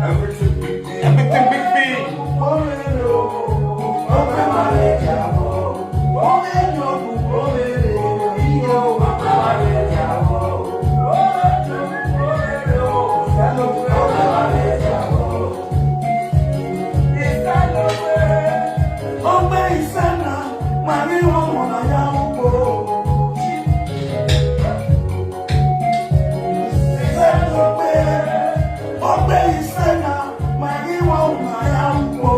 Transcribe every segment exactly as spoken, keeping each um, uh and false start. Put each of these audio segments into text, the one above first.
Everything big, big. Ogbe ise na mari wọn wọn na ya ugbo. Ise na ogbe, ogbe ise na mari wọn wọn na ya ugbo.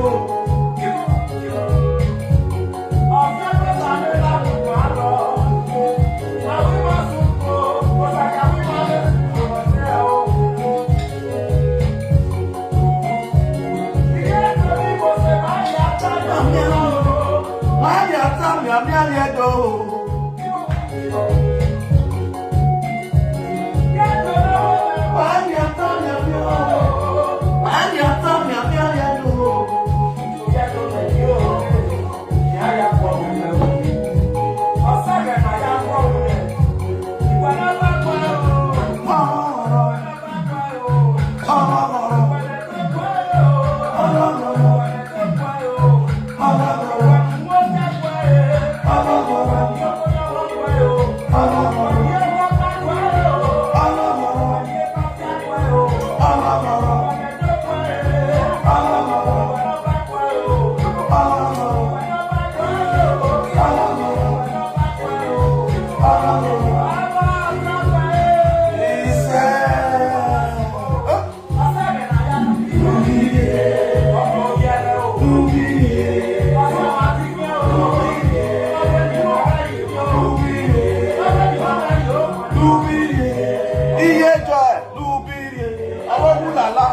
Iye joy, lubirie. Awo ulala,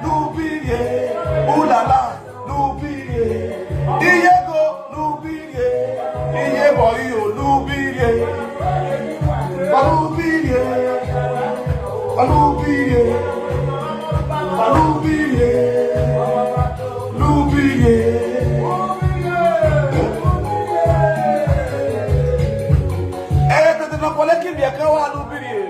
lubirie. Ulala, lubirie. Iye go, lubirie. Iye boy, yo, lubirie. Lubirie. Lubirie. Lubirie. Lubirie. Eh, tete na kole kimbi akawa lubirie.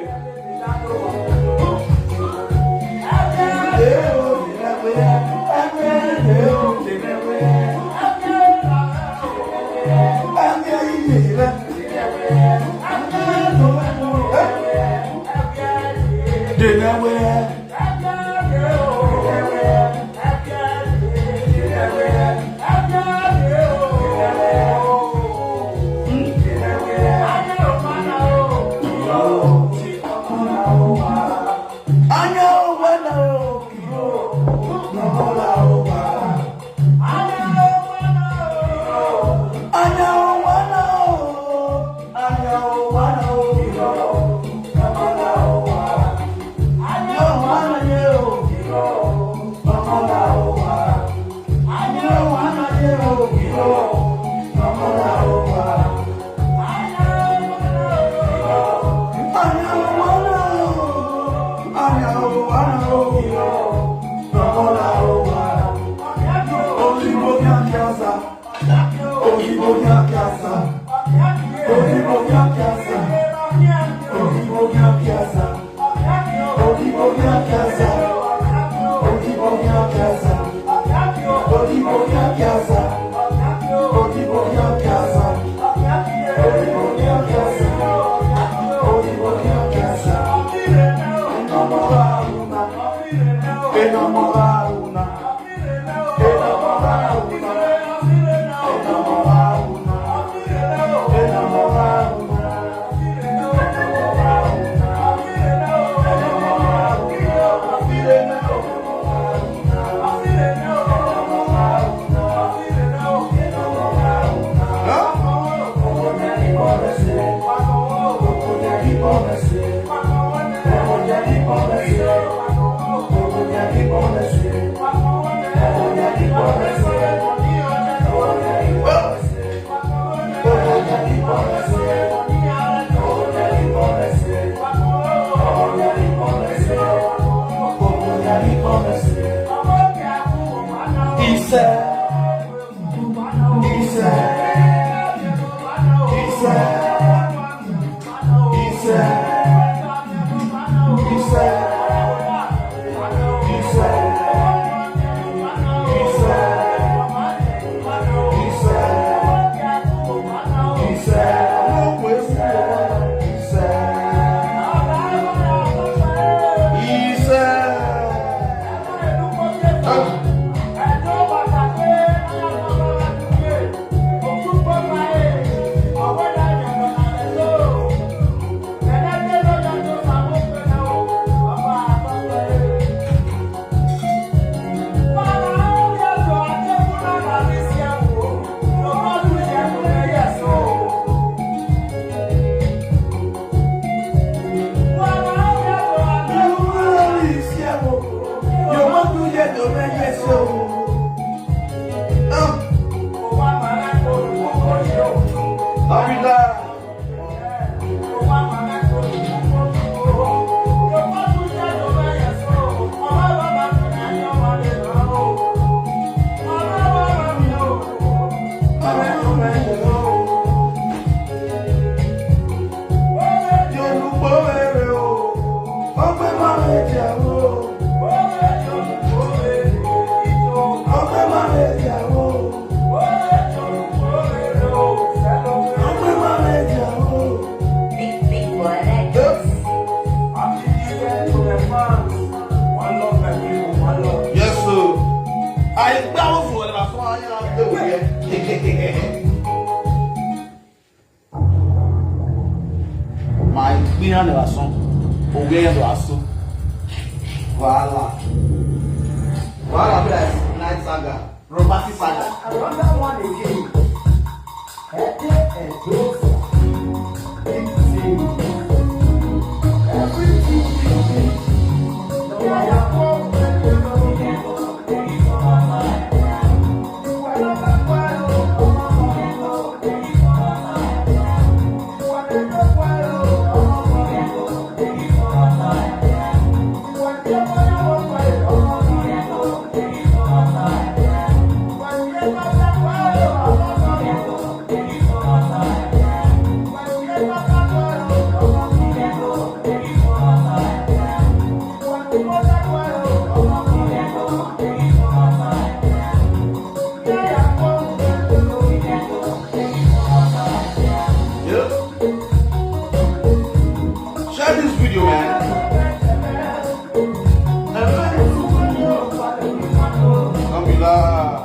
My cleaner never son. Ogeya do aso. Wahala. Wahala be like night saga. Romantic saga. Another one again. Eke Edosa. Big thing. Everything big, big. Yeah. Share this video, man. Don't be lie.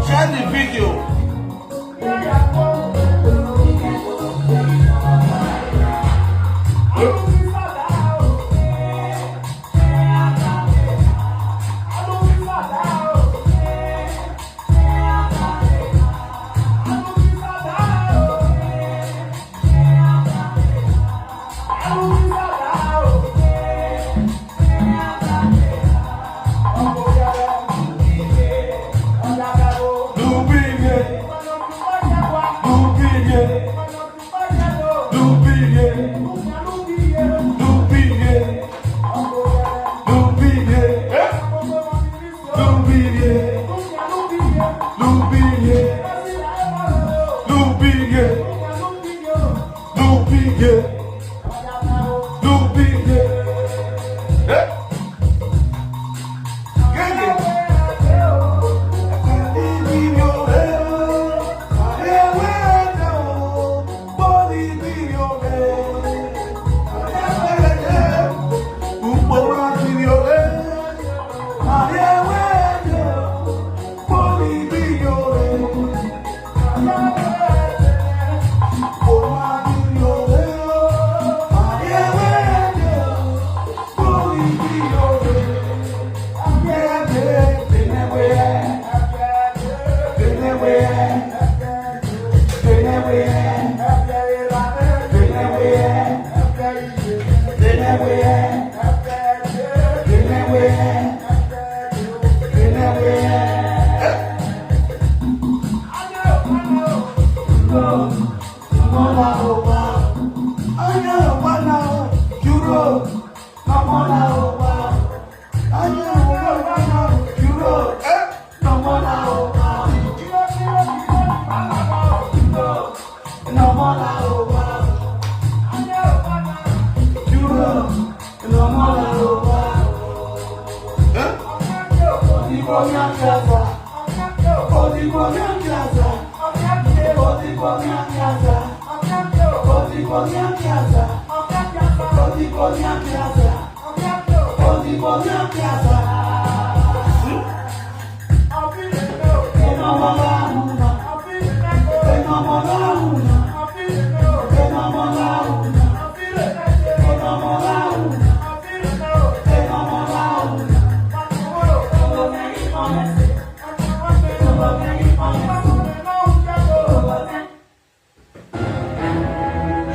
Share the video.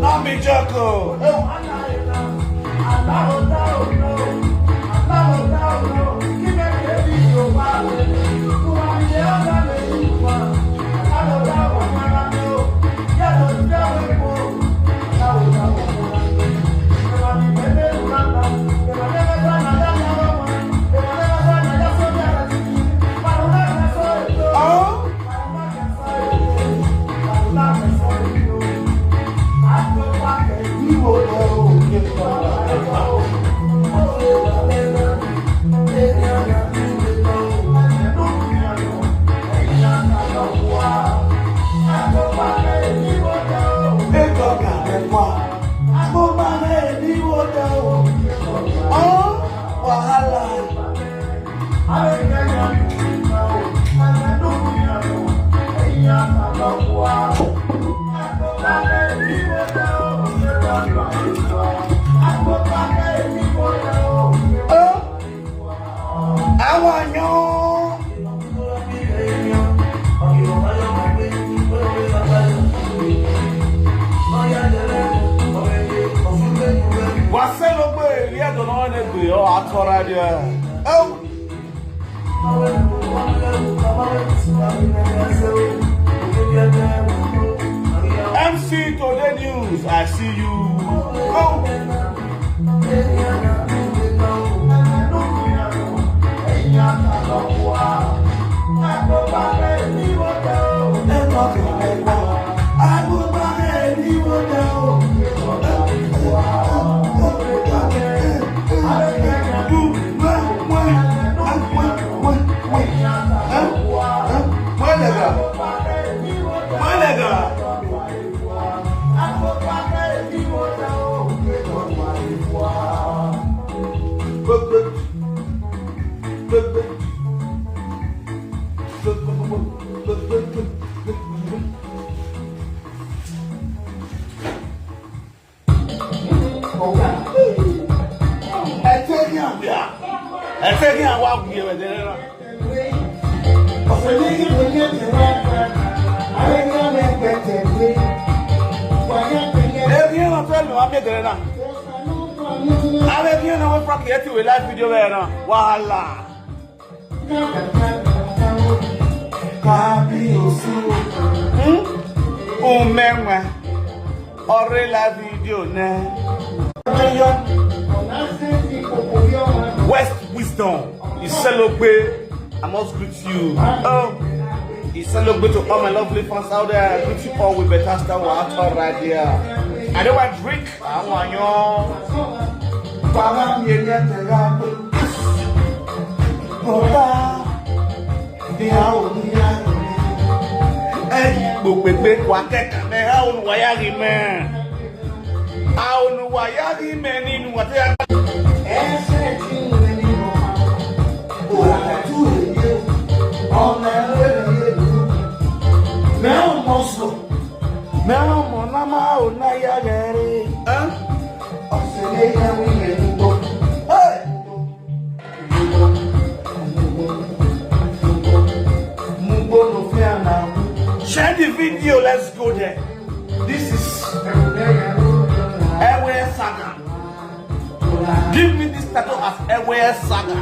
No be joke o. Wahala. Àwọn èèyàn. Waselogbe eri edo na ọ na-egbe ọ atọrọ dị. M C Today News, I see you. Oh. Abe ki na we from here to a live video we na. Wahala. Kabiyosu. Hmm? Umenwe. Ore live video ne. West Wisdom. Iselogbe. I must greet you. Oh, Iselogbe to all my lovely fans out there. I greet you all with better star water right there. I don't want drink. Àwọn yan. Bàbá mi èmi ẹ̀tẹ̀ ra pé. Bọ̀dá mi àwọn oníyá mi. Ẹ̀yìn gbogbo pé wà kẹ́kẹ́ mẹ́, àwọn olùwàyà rí mẹ́. Àwọn olùwàyà rí mẹ́ nínú wà tí a. Ẹsẹ̀ tí ń rẹ̀ nínú ọmọ. Òwò àtàtú èyí. Ọ̀nà ẹ̀rọ èyí. Mẹ́rin mọ̀ sọ. Mẹ́wọ̀n mọ̀ náà máa ò náà yá rẹ̀ rí. Ọ̀sẹ̀ lé yá wí yẹn ní gbọ́. Hey! Mugbo no fear now. Share the video, let's go there. This is Ewe Saga. Give me this title as Ewe Saga.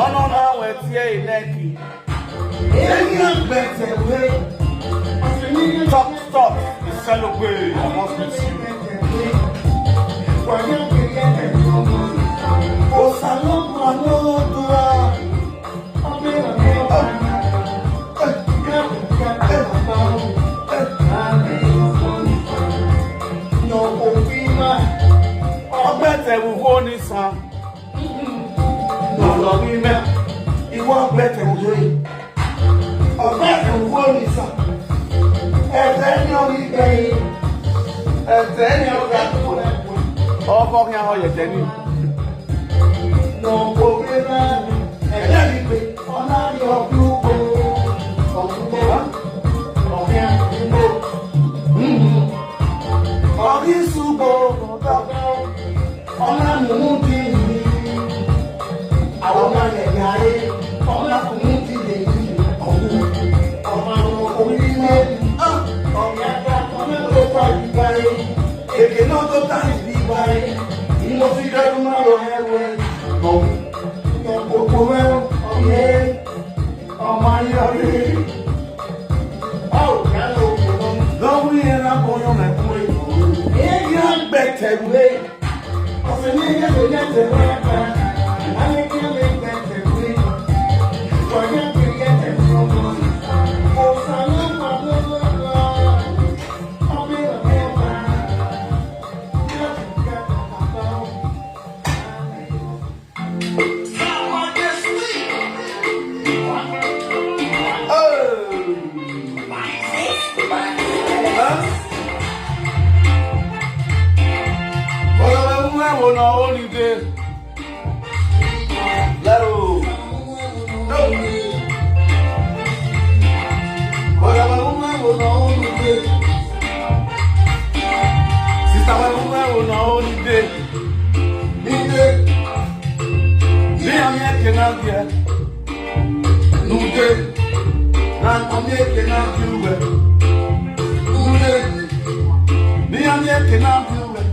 Ọnụ na-eweta ya ineki. Talk, talk. It's celebrate. I want to see you. Ọgbẹ́ tẹ̀wù fóònù sàn. Nọ̀lọ́ wí mẹ́, ìwọ ọgbẹ́ tẹ̀wù lóyè. Ọgbẹ́ tẹ̀wù fóònù sàn. Ẹ̀tẹ́ ní orí gbẹ̀yìn. Ẹ̀tẹ́ ní ọgbà tó lẹ́kọ̀ọ́. Ọkọ kí a họ yẹ̀tẹ́ ní. Nà kò gbé náà. Ẹ̀jẹ̀ mi pé ọ̀nà ni ọ̀gbìn ugbo. Ọ̀gbìn ugbo. Ọ̀gbìn ugbo. Ọ̀gbìn sugbo. Ọ̀nà mú di yìí. Àwọn ọmọ yẹ̀yà rẹ̀. Ọ̀nà kò mú di lè yìí. Ọ̀gbìn. Ọ̀gbìn ugbo. Ọ̀gbìn ugbo. Ọ̀gbìn ugbo. Èké náà tó tà ní ìgbà yìí. Mo fi dẹ́rù máa lọ ẹrù ẹ̀. Ọ̀gbìn. Ọ̀gbìn ugbo. Ọ̀gbìn. Ọmọ ayé ọdún. Báwo ni a lọ wò ó? Lọ́wọ́ yẹn náà kọ́ yọ̀ mẹ́kún rẹ̀. Èyí á gbẹ̀tẹ̀ wé. Ọ̀sẹ̀ ní ẹgbẹ́ tó jẹ́ tẹ̀wé ẹ̀ka. Alẹ́ kí á lè gbẹ̀tẹ̀ wé. Ìwà yẹn kì í yẹ tẹ̀wé ọmọ. Ọ̀sán ló ń pa lọ́wọ́ lọ. Ọbẹ̀ ọ̀bẹ̀ ọ̀bà. Yóò ti gbẹ àpapọ̀. Sister, my woman will not only day. Nude. Ni ami ekena bie. Nude. Na ami ekena bie. Nude. Ni ami ekena bie.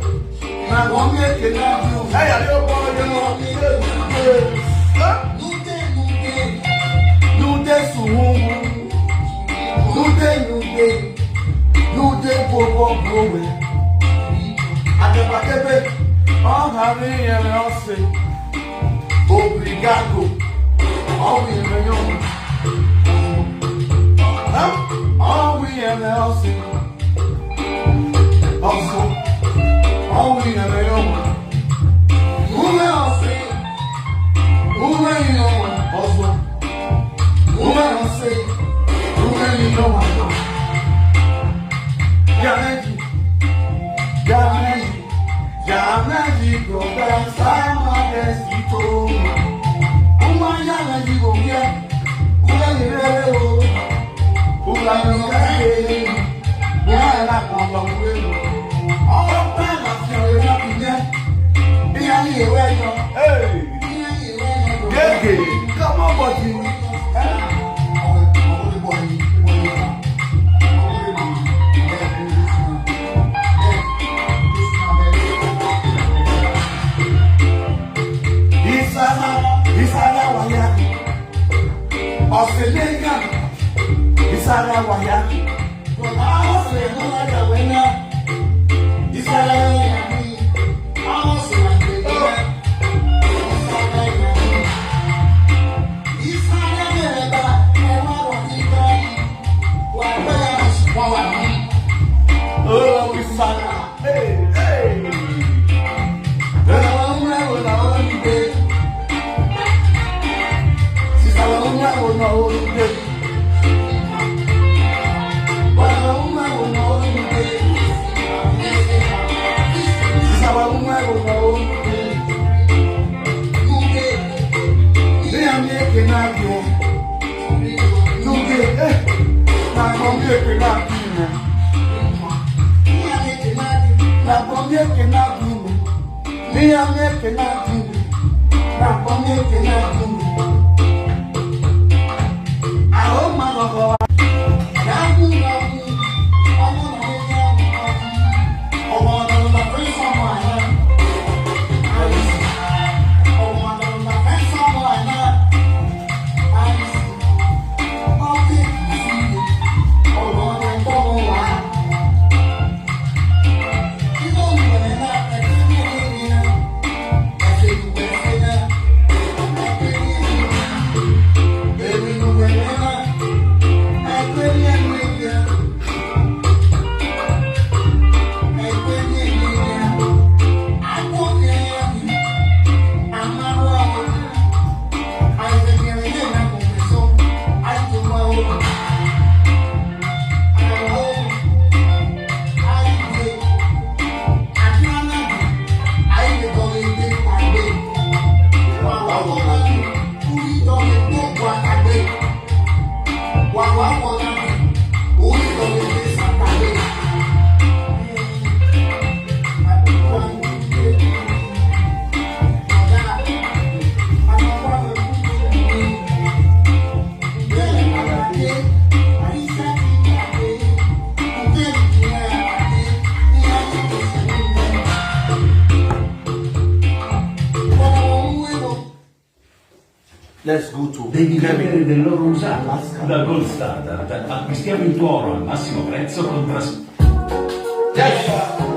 Na ami ekena bie. Hey, are you born? Nude, nude. Nude suhungu. Nude, nude. Nude bobo bowe. Akebakebe. Ọ ha mi yere ọsị. Obrigado. All we ever young. Huh? All we ever also. Also. All we ever young. Who else? Who ever young? Also. Who else? Who ever young? Yeah, thank you. Yeah, thank you. Jamaji go dance, I'm a dance, you told me. Uma ya na ji go ye. Uma ni re re o. Uma ni ka ye. Uma na ko lo we. O pa na fi re na bi ye. Bi ya ni e we yo. Hey. Bi ya ni e we yo. Gege, come on, buddy. Eh? Isana, Isana waya. Australia, Isana waya. Isana waya. Oh, Isana. Hey, hey. Bwana wa umwe una holiday. Sister wa umwe una holiday. Bwana wa umwe una holiday. Sister wa umwe una holiday. Niambie kinaje. Nuge, eh, nakwambia kinaje. Nakwambia kinaje. Niambie kinaje. Nakwambia kinaje. Aroma roho. Namu, namu. Let's go to David Kevin. Perry del Loro Alaska. Da Gold Standard acquistiamo il tuo oro al massimo prezzo con tras- Yes!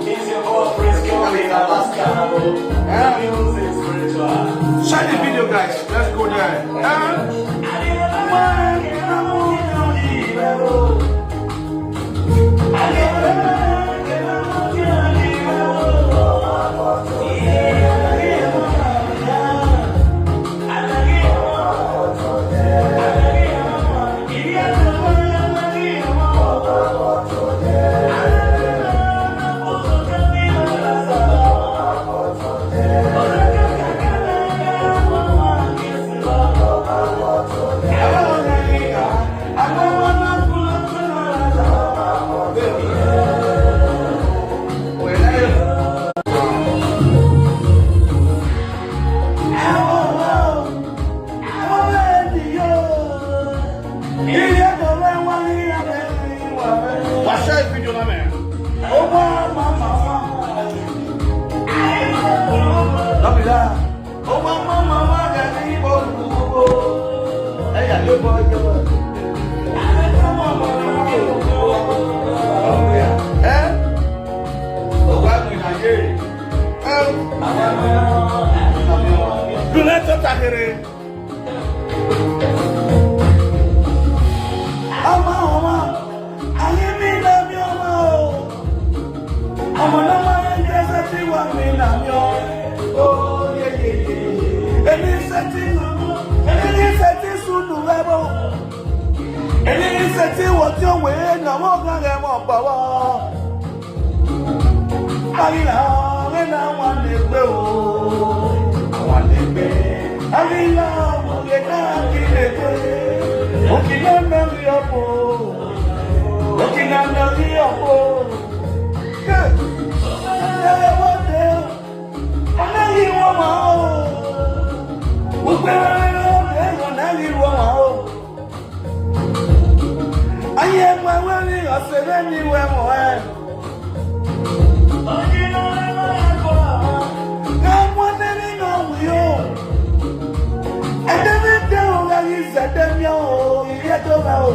It's your boy Prince Kevin in Alaska. Eh? Music spiritual. Share the video, guys. Let's go there. Eh? What's up, video, man? Don't be that. Juliet Otakere. Ọmọ, ọmọ, ayé mi lọ mi ọmọ o. Ọmọ náà máa ń jẹ́ sẹ́tí wà mí nà mí o. Ó yẹ yẹ yẹ. Èmi sẹ́tí, èmi ní sẹ́tí sùnù rẹ bọ̀. Èmi ní sẹ́tí wọ̀ tí ó wèé nà wọ́n kàn rẹ̀ mọ̀ bọ̀wọ́. Ayila, ọ̀rẹ́ náà wà lẹ́gbẹ́ o. Wà lẹ́gbẹ́. Ayila, ọ̀rẹ́ náà kì í lẹ́gbẹ́. Òkè náà náà rí ọ̀pọ̀. Òkè náà náà rí ọ̀pọ̀. Ẹ wọ́n dé. Ọ̀nà yìí wọ́n wà ó. Gbogbo ẹ̀rọ ọ̀nà yìí wọ́n wà ó. Anyị enweghị ọsịrị n'iwe mụọ. Ka nwanne m nọ nwụọ. Edebe ndị ahụ gaghị izete m ya o, ihe dọba o.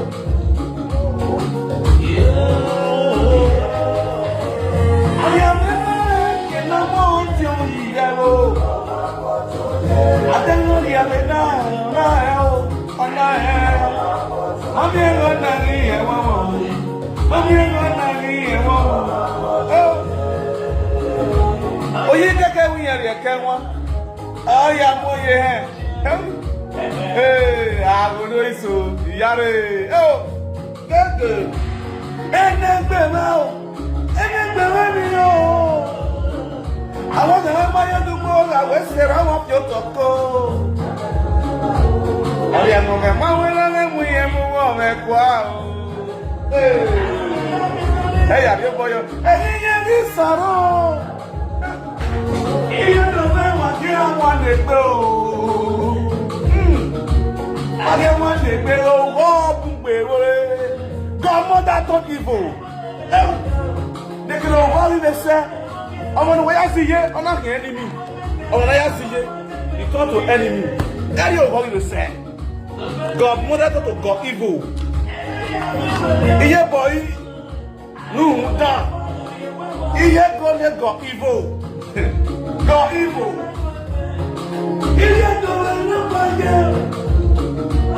Anyị enweghị nke na mmụọ ntị oyi ya o. Adịghị ya bụ na, na ya o. Ọ̀nà ẹ̀. Mami ẹ̀ lọ́nà rí ẹ̀ wọ́n wọ̀. Mami ẹ̀ lọ́nà rí ẹ̀ wọ́n wọ̀. Oyi kẹ́kẹ́ wí yẹn rí ẹ̀kẹ́ wọn. Ọ̀ya mo yẹ ẹ̀. Ee, àgùdó ìṣó, ìyá rẹ̀. Ee, kéèké. Ẹnẹgbẹ́ máa o. Emegbere mi o. Àwọn ọ̀gá máa yẹ dúpọ̀ ọ̀gá wẹ̀ sí ẹ̀rọ àwọn fi ọ̀tọ̀ kọ́. Ọ̀rẹ́ ẹ̀mọ̀ mẹ́ máa wẹ́ lálẹ́ mú yẹn mú wọ́n mẹ́ kú á o. Ẹ yà bí ó bọ́yọ̀. Ẹ̀yin yẹn ní sọ̀rọ̀. Iye ló fẹ́ wà kí àwọn lè gbé o. Ayé wọn lè gbé o. Wọ́n bùgbé wọlé. Godmother turn evil. They can worry they say, I'm on the way I see ye, I'm not the enemy. I'm on the way I see ye, you turn to enemy. That you worry they say, God mother to God evil. Iye boy, no da. Iye go le God evil. God evil. Iye go le no go ye.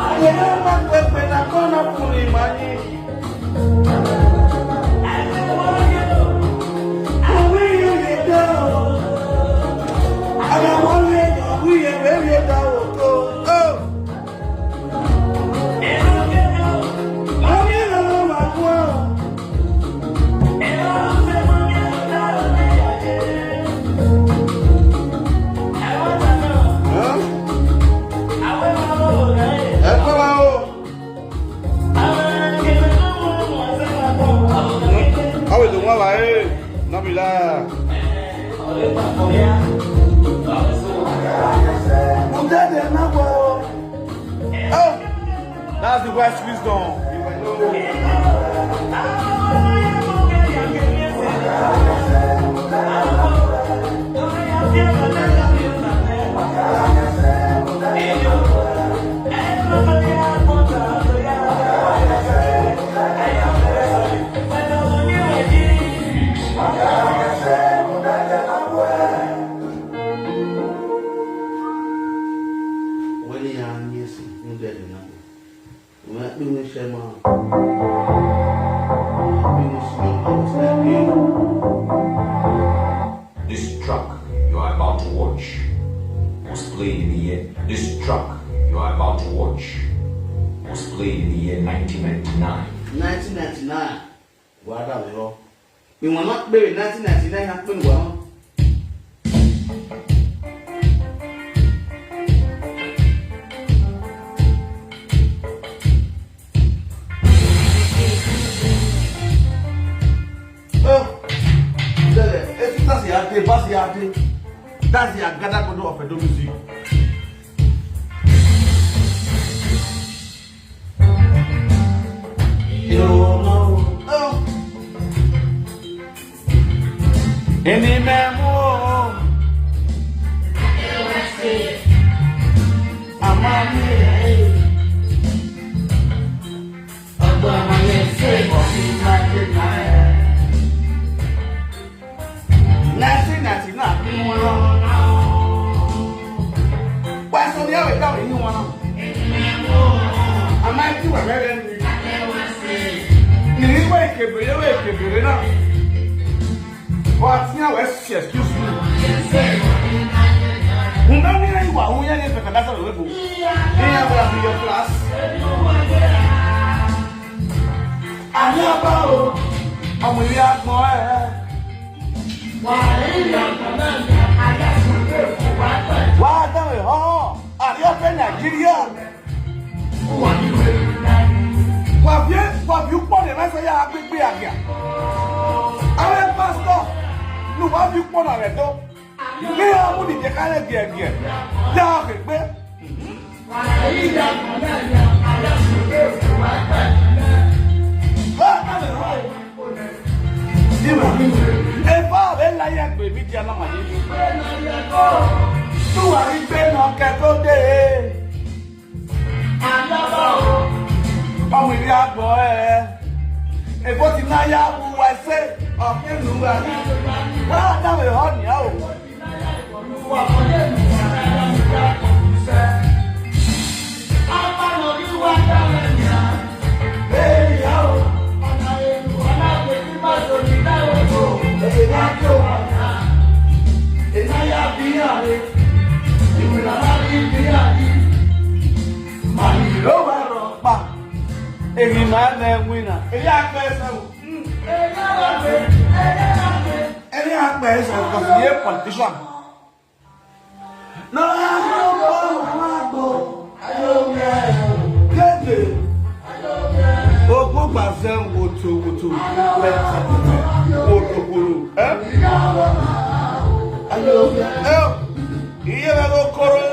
Aye na ma pe pe na ko na fun ni ma ni. How is the one like, hey, no be lie. Oh, that's the wise wisdom. Wani ya nyesi, nje ni nani? Wani ya nyesi ma? This track you are about to watch was played in the year. This track you are about to watch was played in the year nineteen ninety-nine. Nineteen ninety-nine. Wàá dà mí lọ. Ìwọ̀n náà péré nineteen ninety-nine náà pé wà á. Oh, lele, esi tasi ade, basi ade. That's the Agada Kodo of Edo music. Èmi mẹ́mú o. Àmọ́ mi rẹ̀ ẹ́. Ọgbọ́n ọmọ yẹn ṣe é bọ̀ sí máa dé náà ẹ̀. Nineteen ninety-nine ni wọ́n rán. Ebere we kebere na. Wa ti ya we si, excuse me. Una ni ai wa hu ya ni pe ka da sa we bo. Ni ya wa ni your class. Ani aba o. Ọmọ ilé agbọn ẹ. Wa da we ho. Ari o pe Nigeria. Kwa vie, kwa vie ukpọ ne mese ya agbegbe agia. Awe pastor, nu wa vie ukpọ na re do. Ni amu ni je kale gie gie. Ya ke gbe. Ha, ha, ha. Efa be la ya gbe mi dia na ma ye. Tu wa ri pe na ke to de. Ọmọ ìlú àgbọ̀ ẹ̀. Èbó ti náà yá wúwa ẹsẹ̀. Ọ̀kẹ́ ìlú wa ní. Wọ́n á dáwọ̀ ẹ̀họ́ nìyá o. Èmi máa ń ẹ wí náà. Èyí á pẹ́ sẹ́wọ̀n. Èyí á pẹ́ sẹ́wọ̀n kò sì yé politician. Lọ́la ló ń bọ̀ wọ́n àgbo. Kéde. Ogún gbàsẹ́ wòtòwòtò. Wòtòwòtò. Ẹ́? Ẹ́ o. Iye rẹ̀ ló kóró.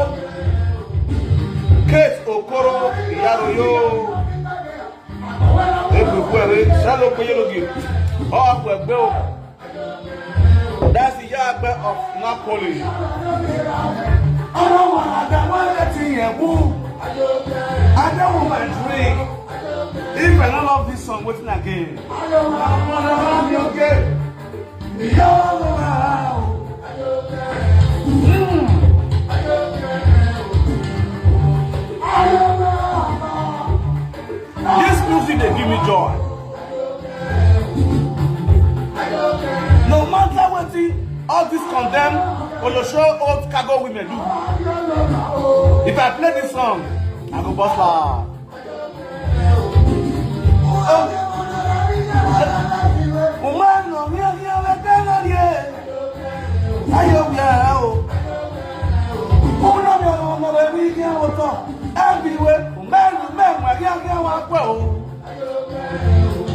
Kate Okoro, ìyá rẹ̀ yóò. Ebùkún ẹ̀rẹ́, sálọ pé yóò lògì. Ọ̀ àpò ẹ̀gbẹ́ o. That's the Yagbe of Napoli. I don't want that one that thing, yeah, woo. I don't want my drink. If I don't love this song, what's in again? I don't want to love you again. Yo, wow. Mm. This music dey give me joy. No matter wetin all these condemn olosho old cargo women do, if I play this song, I go burst laugh. Everywhere, men, men, we are here, we are, we are, we are.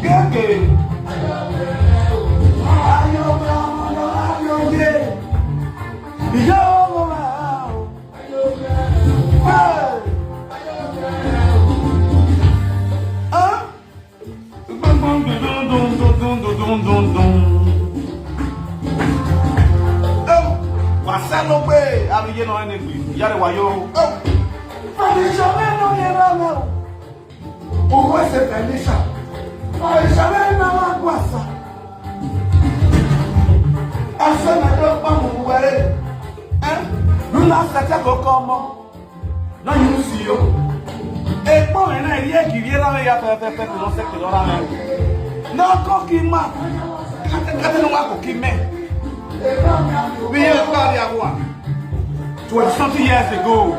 Gege. Ayo, ayo, ayo, ayo, ayo. Yo, wow. Hey. Huh? Dun, dun, dun, dun. Oh, wasa no pe, abi ye no ene gbe. Yare wa yo. Oh. Felicia, me no ye na me. Uwe se Felicia. Felicia, me na wa kwasa. Asa na do pa mu were. Eh? Luna sa te ko komo. Na you see yo. E po na ye ki ye la ya pe pe pe no se ki lo ra me. Na ko ki ma. Kate kate no wa ko ki me. Bi ye pa ya wa. Twenty something years ago.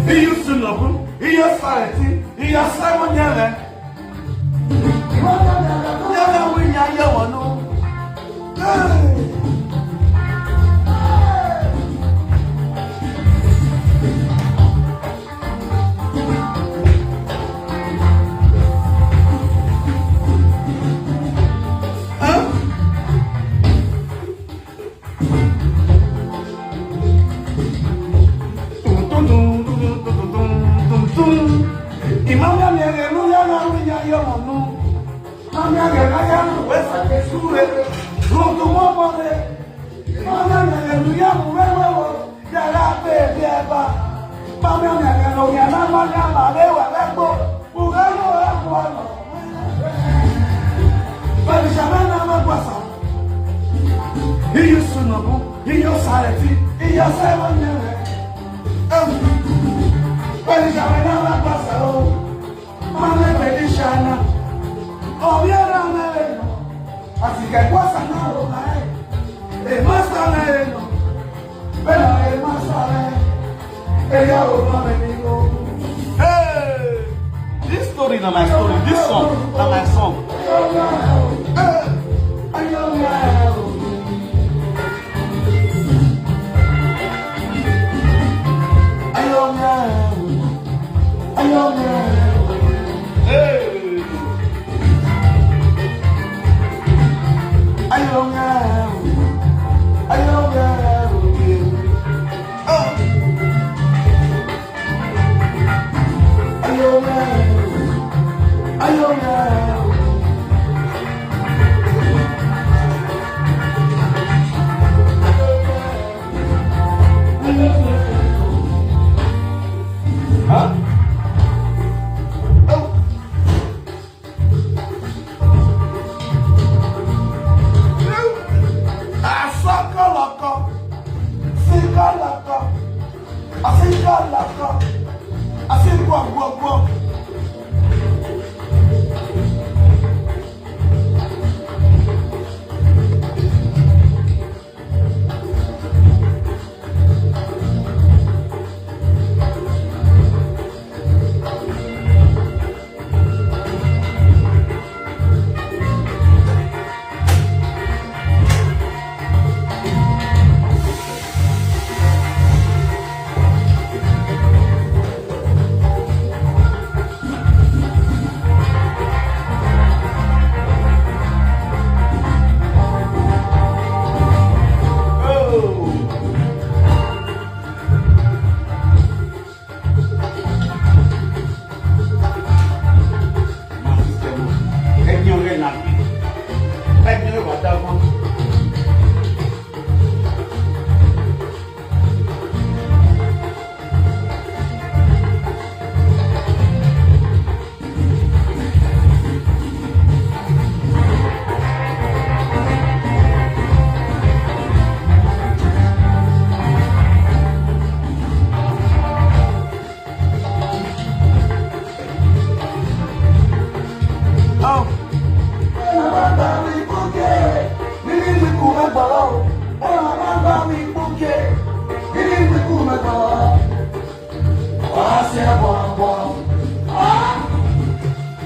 He used to love him. He used to, he used to, Imam ya mere nu ya na ru ya yo mo nu. Imam ya mere ya nu we sa ke su re. Ru tu mo mo re. Imam ya mere nu ya mu we we wo. Ya ra pe bi e ba. Imam ya mere nu ya na ma ya ma re wa re gbo. Ugalo akwa. Bali shamana makwasa. Iyo sunobu, iyo sareti, iyo sewa nyere. Bali shamana makwasa o. Mama bali shana. Obiara na eno, asike kwasa na o na e. E masa na eno, bena e masa na e. E ya o na me ni o. Hey! This story na my story. This song na my song. Hey! Ayo ya o. Ayo ya o. Ayo ya o. Hey! Huh? Oh. Asakalaka, sikalaka, asikalaka, asigwagwagwa.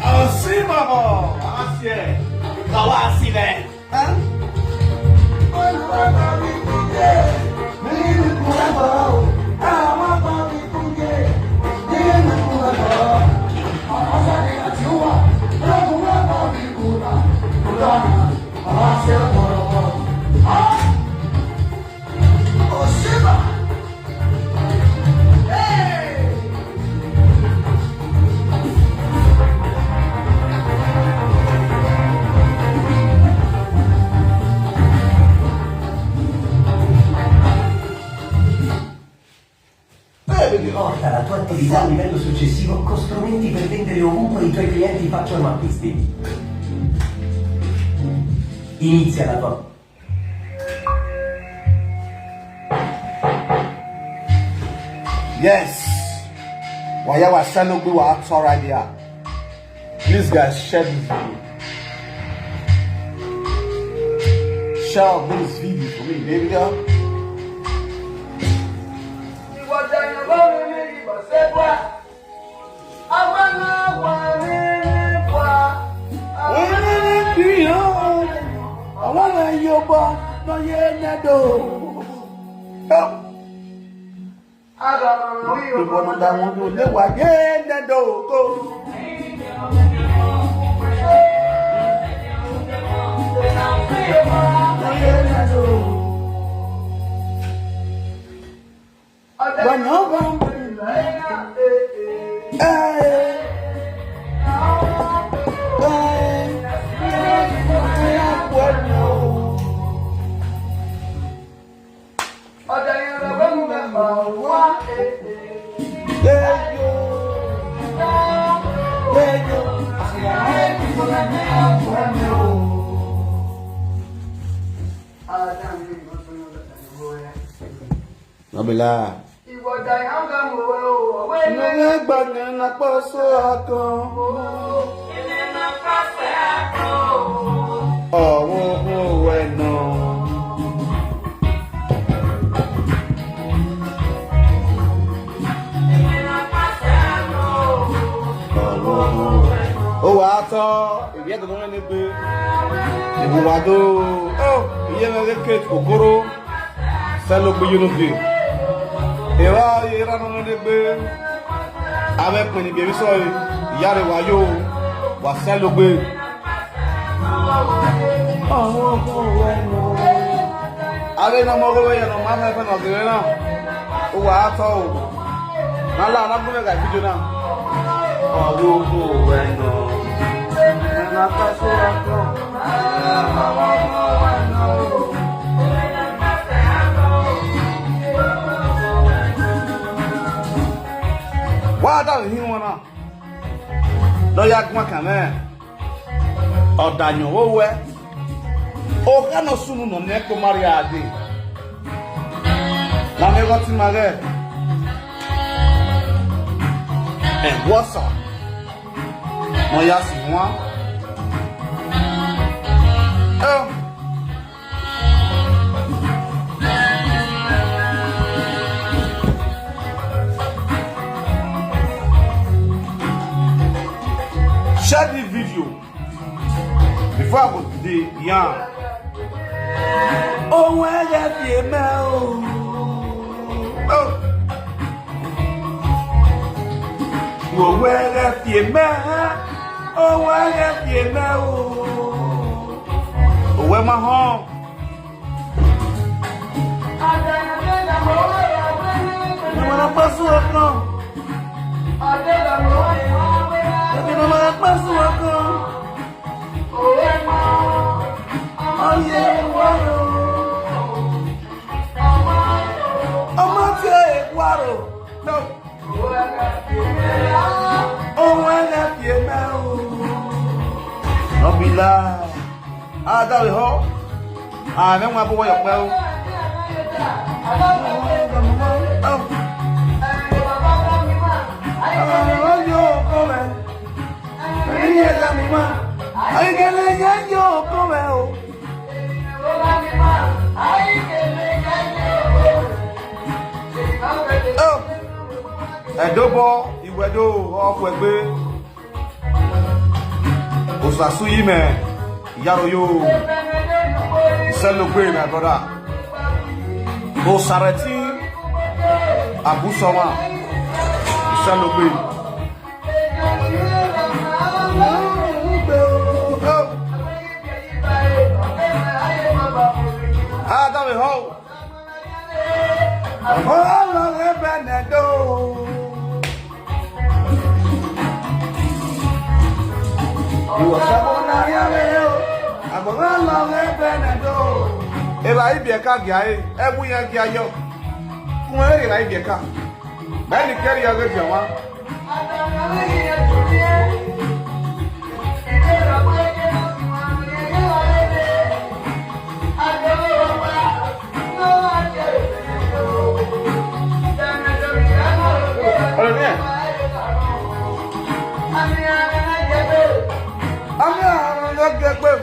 Asima bo, asie, kawa asile. Porta la tua attività a un livello successivo con strumenti per vendere ovunque i tuoi clienti facciano acquisti. Inizia la tua Yes. Waya wa sano gbe wa atora dia. Please, guys, share this video. Share this video for me, baby girl. Help. No be lie. Ìwọ dàí hàn gà mọ̀ wẹ́ o, ọ̀wẹ́ ilé. Ìwé gbọ̀ngàn náà pọ̀ sóra kan. Ọwọ́ owó ẹ̀ nà. Ó wà á tọ́ ìyá ìdùnnú rẹ̀ ní pé ìwà tó ó ìyá ẹ̀rọ kékeré kòkòrò sẹ́lógbé yónúgbé. Ìwà ìyá ìdùnnú rẹ̀ ní pé abẹ́ pè ní bèbí sọ̀rọ̀ ìyá rẹ̀ wà yóò wà sẹ́lógbé. Are na mo go ya no ma me no gere na. O wa to. Na la na gbe ga video na. O wo ko we no. Na ka so ra ko. Wa da ni won na. Lo ya gun kan me. Ọ̀dàyàn ó wẹ́. Ọ̀gá náà súnmù nà ní ẹ̀kọ́ Maria Adé. Màmí ẹ̀kọ́ tí màá rẹ̀. Ẹ̀ wọ́sà. Wọ́n yá sí wọn. Ẹ. Share this video before I go dey yarn. Ohun ẹ̀rẹ̀ fi èmẹ́ o. Oh. Ohun ẹ̀rẹ̀ fi èmẹ́. Ohun ẹ̀rẹ̀ fi èmẹ́ o. Òwe máa hàn. Mama na pasu oko. Baby, mama na pasu oko. Oh yeah, wow. Ọmọ tí ẹ wá rò. No. Ohun ẹ̀rẹ̀ fi èmẹ́ o. No be lie. Ah, that will help. Ah, then we have to work well. Oh. Oh, yo, come on. Ẹ̀yin ẹ̀dá mi mọ́. Ayíkẹ́lẹ́ yẹn yóò kọ́ ẹ o. Oh. Ẹ̀dọ́bọ̀ ìwẹ̀dọ̀ ọkọ̀ ẹgbẹ́. Osasu yi me. Yaro yo. Selo gbe, my brother. Osareti. Abusoma. Selo gbe. Ah, that will help. Ọmọ ọlọ́run ẹbẹ̀ nẹ̀dọ́. Ìwọ sẹ́kọ̀ọ́ náà yá mi o. Ọmọ ọlọ́run ẹbẹ̀ nẹ̀dọ́. Eba ibi ẹ̀ka gíga ẹ̀, ẹ̀kú yẹn gíga yọ. Kún ẹ̀ rẹ̀ ibi ẹ̀ka. Bẹ́ẹ̀ ni kẹ́rì ọ̀gẹ̀ jẹ̀ wá. Ọ̀rẹ́ mi ẹ̀. Àmì àrùn ló gẹgbẹ́.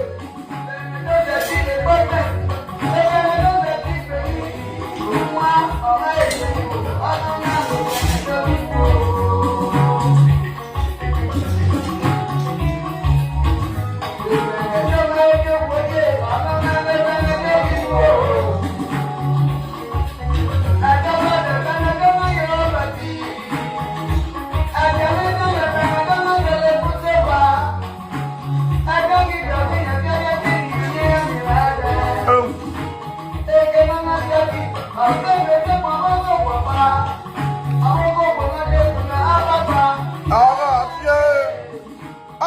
Ọ̀rọ̀ àti ẹ̀,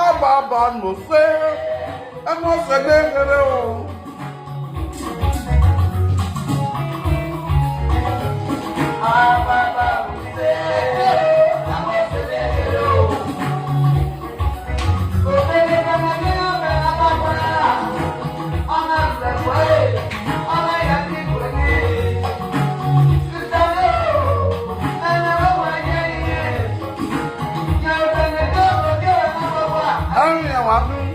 àbàbà nù sí, ẹ mọ̀ ṣe gbẹ́gbẹ́rẹ́ o. Àárín àwọn abúlé.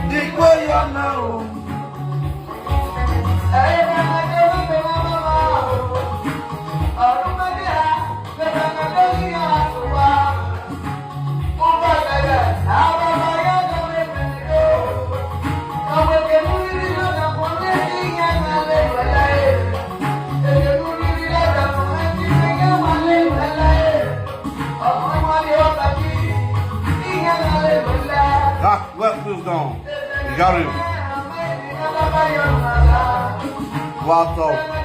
Dikwe ya na o. Ah, well, please down. You got him. What up?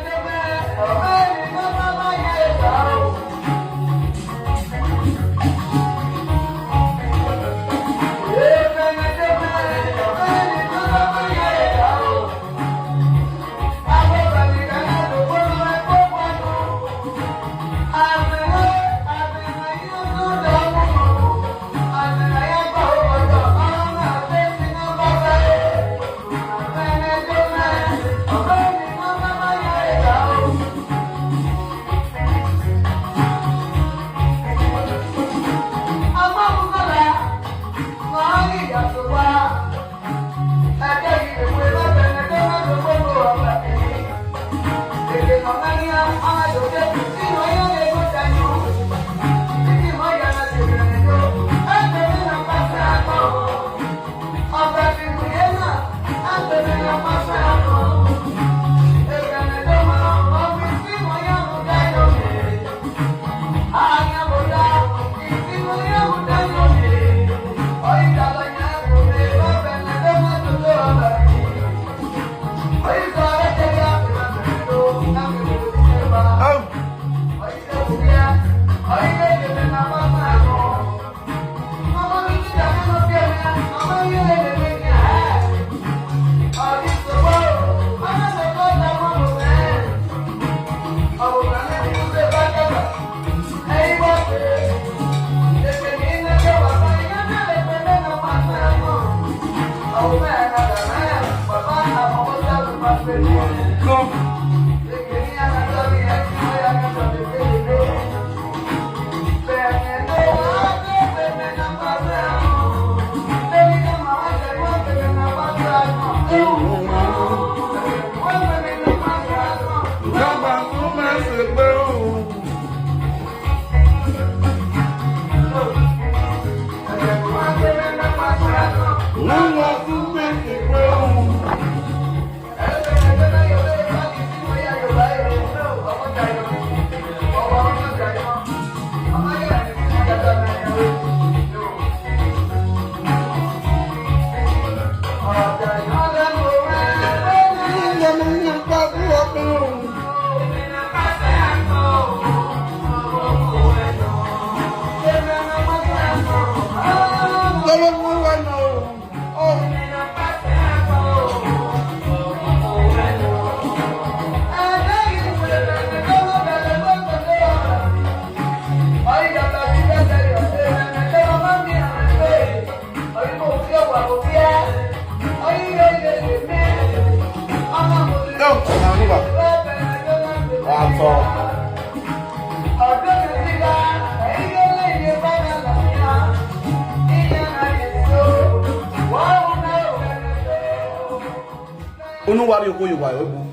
Unu wari oko yuwa ebu.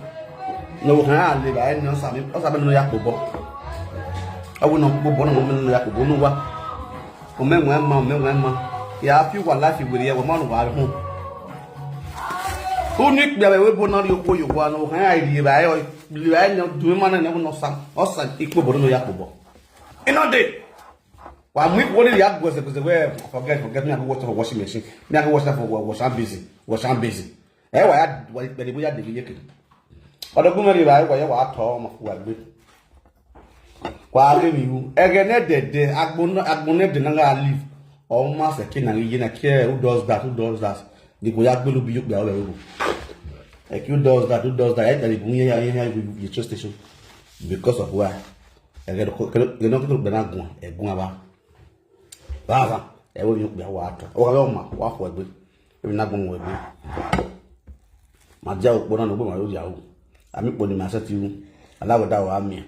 No kan ale ba ni osa mi, osa mi no ya kpobo. Awu no kpobo no mi no ya kpobo unu wa. Ome nwe ma, ome nwe ma. Ya fi wa life we ya wa ma no wa hu. Unu ikpe be we bo na ri oko yuwa no kan ya ri ba yo. Ri ba no du ma na no sa. Osa ikpobo no ya kpobo. Ino de. Wa mu ikpobo ni ya gwe se gwe we forget forget me I go wash for washing machine. Me I go wash for wash and busy. Wash and busy. E wa ya wa be ni bo ya de mi yeke. Odogun meri ba wa ya wa to mo ku wa gbe. Kwa ge mi wu. Ege ne dede agbon agbon ne de na ga live. O ma se ki na ye na ke who does that, who does that. Ni ko ya gbe lu bi yo gbe awe wo. Like who does that, who does that. E da ni bu ye ya ye ya you train station. Because of why? Ege ko ke no ko be na gun. E gun aba. Baba, e wo yo gbe wa to. O ga ma wa ko gbe. Emi na gbọmọ wẹgbẹ. Ma jẹ òpó náà ló gbọmọ lórí ìyàwó. Àmì pò ní màá sẹ́tì wú. Aláwọ̀ dá wa mi.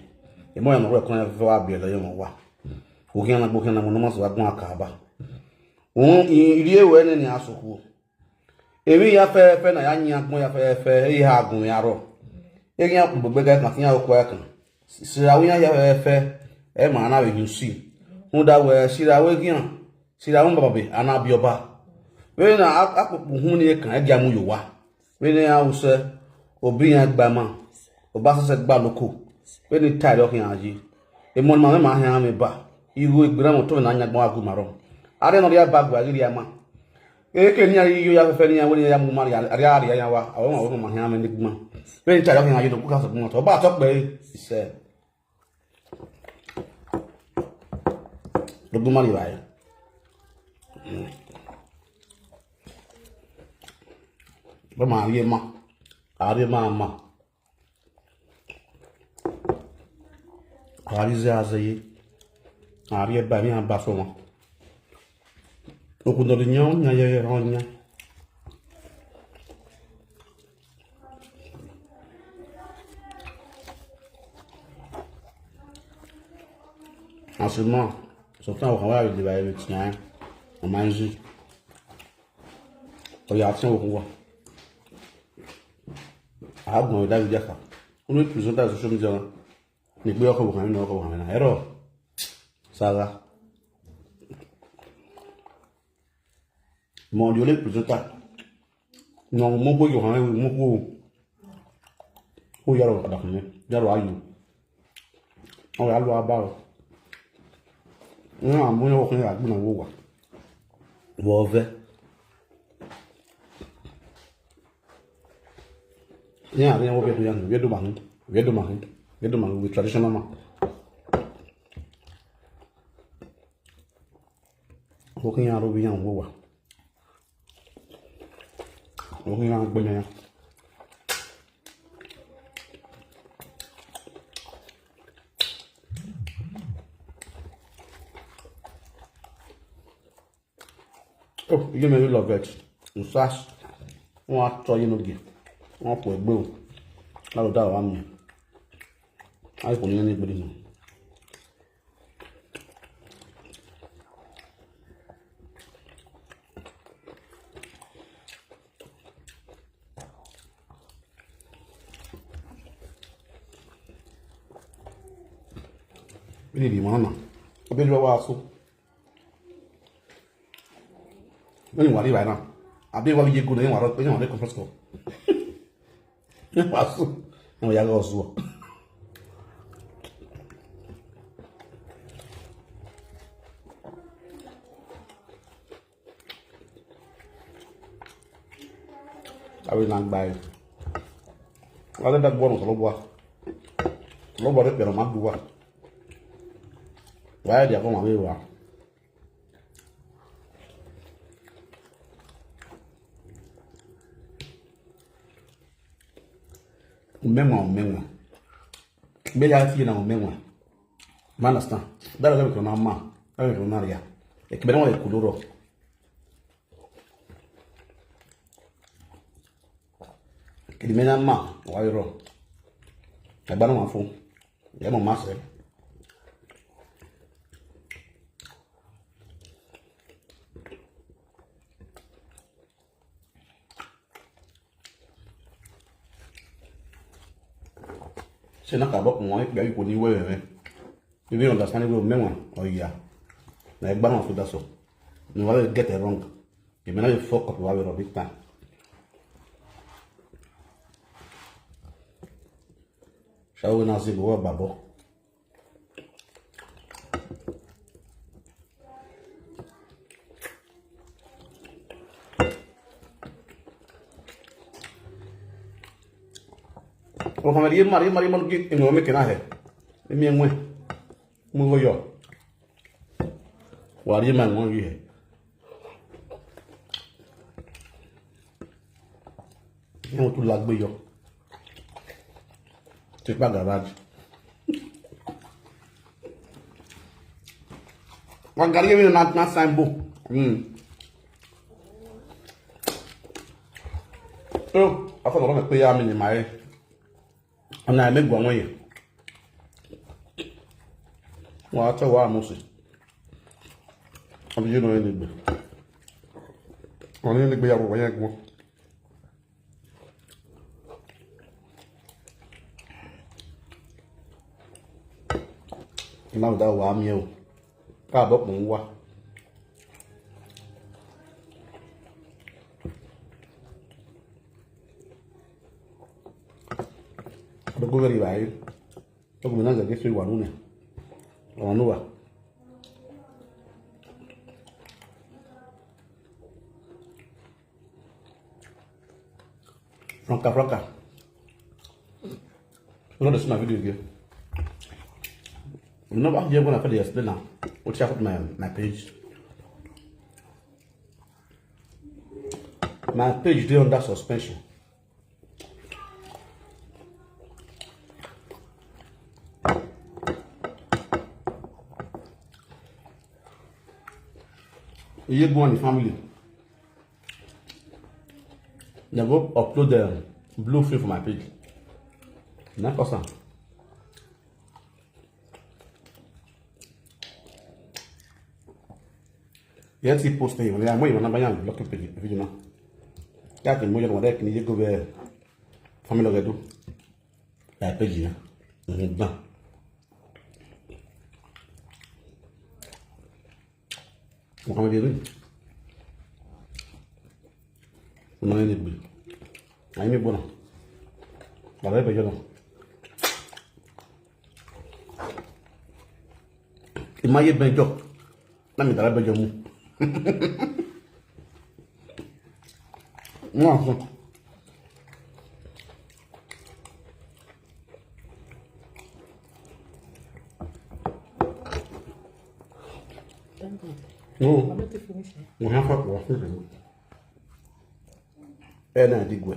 Ìmọ̀ ìyàmọ̀ rẹ̀ kún ẹ fẹ́ wá bí ẹ lọ́yọ̀ wọn wá. Ogiana, bogiana, mono maso agwa kaba. Un, iri ewe ne ni asoko. Ewi ya fe fe na ya nya gbon ya fe fe, e ha gun ya ro. E nya gbogbo ga kan ya okwa kan. Sira wi ya fe fe, e ma na we yusi. Unda we sira we gian. Sira un baba be ana bi oba. We na akuku hun ni kan e ga mu yo wa. We ne a use obi ya gba ma. Oba se gba loko. We ni tire o kan aji. E mo ma ma ha me ba. Iru egbera mo to na nya gbon agu maro. Are no ria ba gwa ri ama. Eke ni ayi yo ya fe ni ya woni ya mu mari ari ari ya wa. Awon awon ma ha me ni gbon. Pe n ta yo ya yo ku ka so gbon to ba to pe ise. Lo gbon mari ba ya. Ba ma ari ma. Ari ma ma. Arize azeye. Ari eba mi aba so mo. Okundo de nyo nya ye ye ro nya. Asuma. So tan wa wa de ba ye ti na. O ma nji. O ya ti o ku wa. A gbon da bi ja ka. Unu presenter social media. Ni gbe ọkọ bọkan na ọkọ bọkan na ẹrọ saga. Mo di ole presenter. No mo ko yo han mo ko ko yaro kada kun yaro ayu. O ya lo aba o. Ni a mo yo ko ya gbe na wo wa. Wo ve. Yeah, I think what we do, we do man, we do man, we do man with traditional man. Working out over here, over. Working out, but yeah. Oh, you give me a lot of veg. Usas. Wọ́n á tọ́ yín lóge. Wọ́n kò gbé o. Láti dá wa mi. Láti kò ní ní gbèdé nù. Bí ni ìdí wọn náà? Ọbẹ̀ ìlú wa so. When you worry right now, I be what you go, then what you want to conference call. Pasu. No, ya go so. Awe na gba e. Wale da gbo no lo bua. Lo bua de pero ma bua. Wa ya dia ko ma we wa. Umengwa, umengwa. Be ya ti na umengwa. Ma understand. Dara ga ko na ma. Dara ga ko na ria. E ke be na wa ku ro. Kìdìmẹ́nà mà wáyé rọ̀. Ẹgbẹ́ náà wà fún. Ẹ mọ̀ má sẹ́. Ṣé náà kà bọ́ kùn wọ́n ìpè ayípo ní wẹ́rẹ́ rẹ̀? Ibi understand wíwọ mẹ́wàá ọ̀yà. Na ẹgbẹ́ náà fún dasọ. Ni wọ́n get it wrong. Èmi náà yóò fuck up wá wẹ̀rọ̀ big time. Ṣáwó náà sì gbowó bàbọ̀. Ọkàn mẹ́rin yé mari yé mari mọ́lú kí ènìyàn mi kìnnà hẹ̀. Èmi ẹ̀ ń wẹ̀. Mo ń wọ̀ yọ. Wà á rí màá wọ́n rí ẹ̀. Ní wọ́n tún la gbé yọ. Tipa garage. Wọ́n gari yẹn mi na na sign book. Hmm. Oh, afọ nọrọ mẹ pé ya mi ni màá yẹ. Ọ̀nà ẹ̀mí gbọ̀n wọ́n yẹn. Wọ́n á tẹ̀ wá àmúṣe. Ọ bụ ihe nọ n'eluigwe. Ọ nọ n'eluigwe ya bụ onye gwọ. Ị ma ụda ụwa amị o. Ka abụ kpụ ngwa. Dogo gari bai. Dogo mina zage sui wanune. Wanuwa. Franca, Franca. You know the small video again. You know what you're gonna put the explain now. What you have my, my page. My page dey under suspension. Iye go on the family. They go upload the blue film for my page. Not awesome. Yẹn ti post yìí, wọ́n yà mọ́ ìwọ̀n náà bá yàn lọ́kì page video náà. Yà ti mú yẹn wọ́n dẹ́ kì í yé go bẹ́ẹ̀ family ọ̀gá ẹ̀dùn. Yà page yẹn. Ǹgbọ́n. Wọ́n kàn wọ́n di rí. Wọ́n náà yẹn ti gbé. Àyìn mi gbọ́nà. Bàbá ẹ̀ bẹ̀ jọ náà. Ị ma ihe be njọ? Na mi dara be njọ mu. Nwa ahụ. Thank God. No. I'm not finished. Mo ha fa kwa. E na digwe.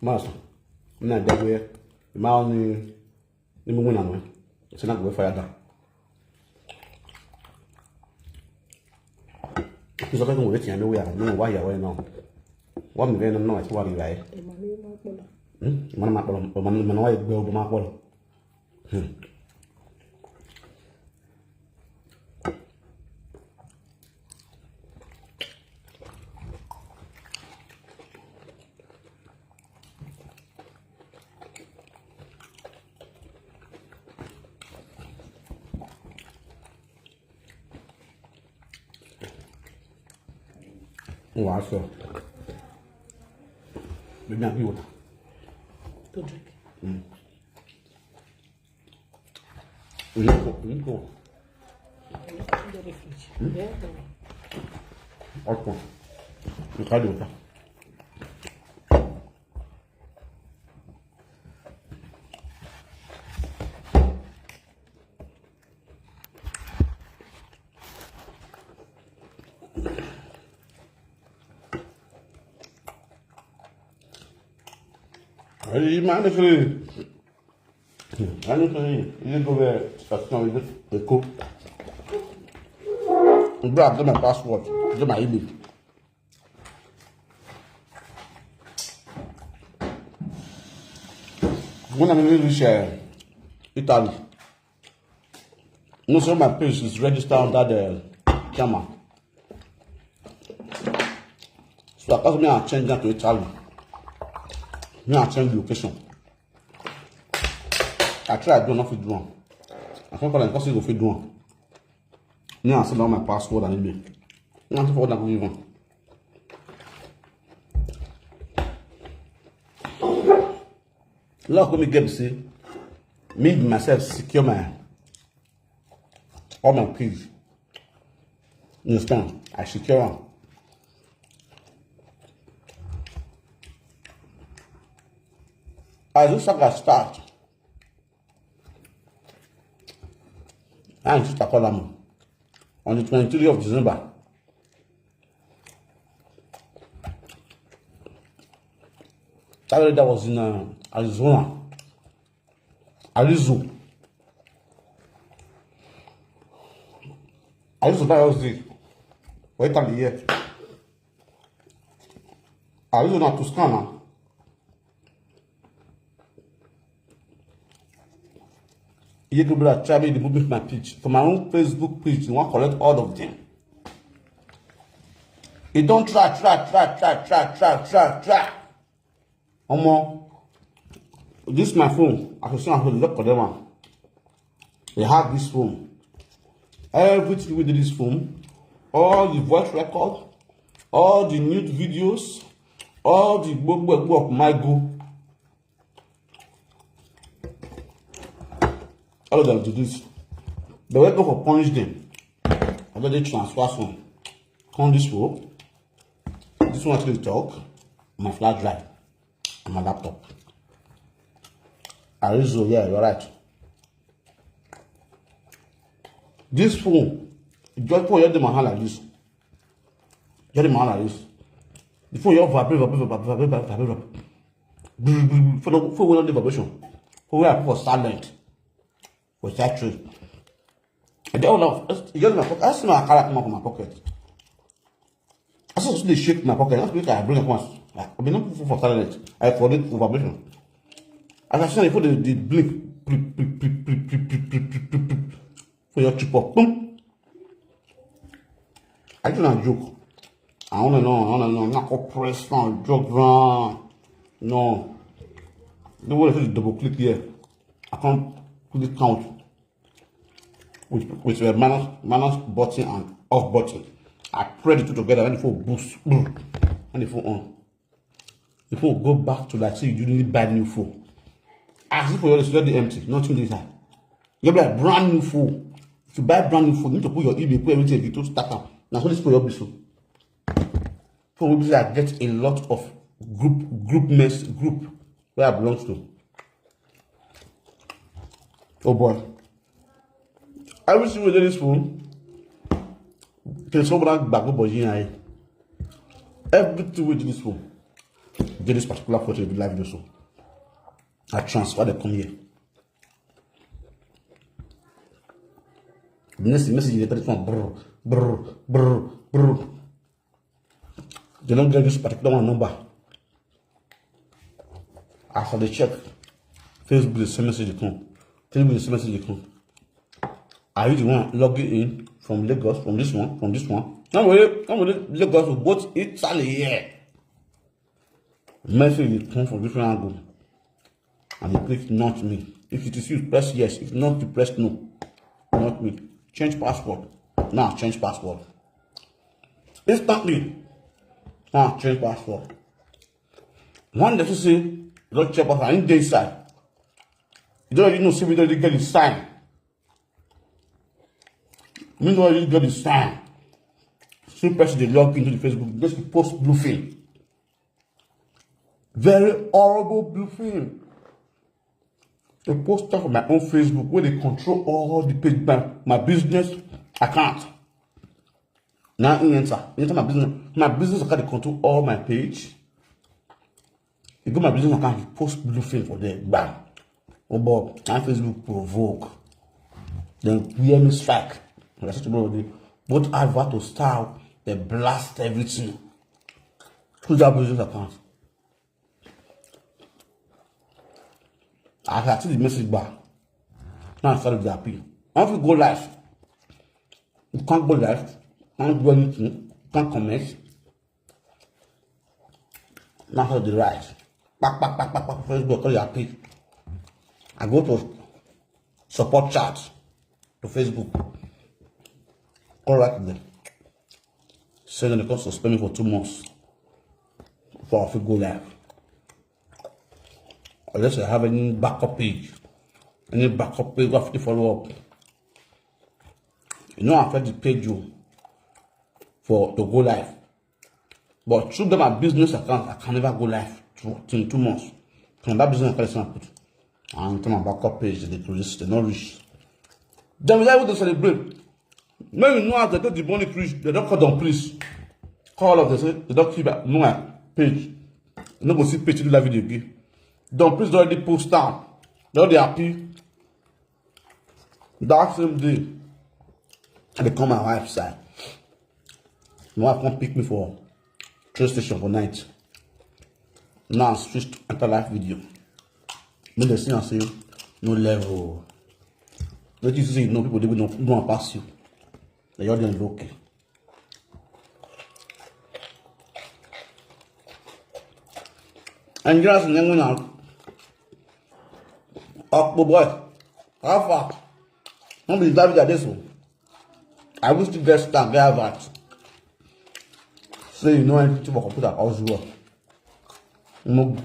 Master. Na digwe. Ma ni ni mo muna no. Se na gwe fire da. Nso ka ko mo ti ame we a, no wa ya we no. Wa mi ve no no ti wa ri wa e. Emmanuel Makpolo. Hmm? Mana ma kpolo, mana mana wa gbe o ma kpolo. Hmm. Wow, so. Maybe I'll be water. To drink. Mm. Niko, niko. Under the fridge. Yeah. Ọkọ. Nka dị ụtọ. Ayi, ma ne fere. Ani to yi, yi go be station yi de ko. Bro, get my passport, get my email. When I reach uh, Italy, no, so my page is registered under the camera. So I me I change that to Italy. Me I change the location. I try do nothing do one. I can't call them because you go fit do one. Me I send all my password and email. Nothing for that even. Lord come get me say me myself secure my all my peace. You understand? I secure am. As this saga start, I and sister call am on the twenty-three of December. That day that was in uh, Arizona. Arizo. Arizo that was the wait on the year. Arizo na Tuscana. You go be like try me the movement my page. For my own Facebook page, you want collect all of them. They don't try, try, try, try, try, try, try, try. Omo, this my phone. I should say I should look for them. They have this phone. Everything with this phone, all the voice record, all the nude videos, all the gbogbo of my go. All of them to this. They went go for punish them. I don dey transfer some. Come this way. This one actually talk. My flash drive and my laptop. Arizo, yeah, you're right. This phone, just put your hand like this. Just my hand like this. The phone, you vibrate, vibrate, vibrate, vibrate, vibrate, vibrate. Brr, brr, brr. For the phone, will not the vibration. Phone, I put for silent. For that true. And they all have, you know, I see my car come out from my pocket. I saw something shake my pocket. That's because I bring it once. I mean, not for silent. I for it for vibration. As I said, for the, the blink, blink, blink, blink, blink, blink, blink, blink, blink, blink, blink. For your chip up, boom. I do not joke. I don't know, I don't know, not go press on joke, no. No way to double click here. I can't put it count with, with a minus, minus button and off button. I press the two together, and the phone boost, boom, and the phone on. The phone go back to like say you need buy new phone. As if for your is already empty, nothing inside. You be like brand new phone. If you buy brand new phone, you need to put your email, put everything, you to start up. Now so this for your be so. Phone will be like get a lot of group, group mess, group where I belong to. Oh boy. Every single day this phone, can someone back up on you? Everything with this phone. Get this particular photo in the live video so. I transfer the come here. The next message is the one brr, brr, brr, brr. They don't get this particular one number. After they check, Facebook the same message come. Facebook the same message come. Are you the one logging in from Lagos, from this one, from this one? No, wait, no, wait, Lagos, both Italy here. Message will come from different angle. And you click not me. If it is you, press yes. If not, you press no. Not me. Change password. Now change password. Instantly. Now change password. One day you say, don't check password. I need inside. You don't even know, see, we don't get the sign. Me know you get the sign. See person dey log into the Facebook, just post blue film. Very horrible blue film. They post stuff on my own Facebook where they control all the page, my, my business account. Now he enter, he enter my business. My business account dey control all my page. You go my business account, you post blue film for there, bam. Oh boy, and Facebook provoke. Then P M strike. That's what tomorrow dey. Both advert to style, they blast everything. Who's that business account? I can see the message bar. Now I started the appeal. I want to go live. You can't go live. Can't do anything. Can't comment. Now I the right. Back, back, back, back, back. Facebook, call your appeal. I go to support chat to Facebook. Call right there. Say they come suspend me for two months before I fit go live. Unless I have any backup page. Any backup page I fit follow up. You know, I affect the page you for to go live. But through them, my business account, I can never go live for till two months. From that business account, I put. And to my backup page, they close, they not reach. Then we able to celebrate. When you know how they get the money, please, they don't call them, please. Call up, they say, they don't keep no my page. You no go see page to do that video again. Don't please already post down. They already happy. That same day, I dey come my wife side. My wife come pick me for train station for night. Now I switch to enter live video. Make dem see am say no level. Wetin you see say you know people dey wey no no wan pass you. Na your dem dey okay. Nigerians in England now. Okpo boy, how far? No be David Adesu. I wish to get stand get that. Say you know anything about computer or zero. No.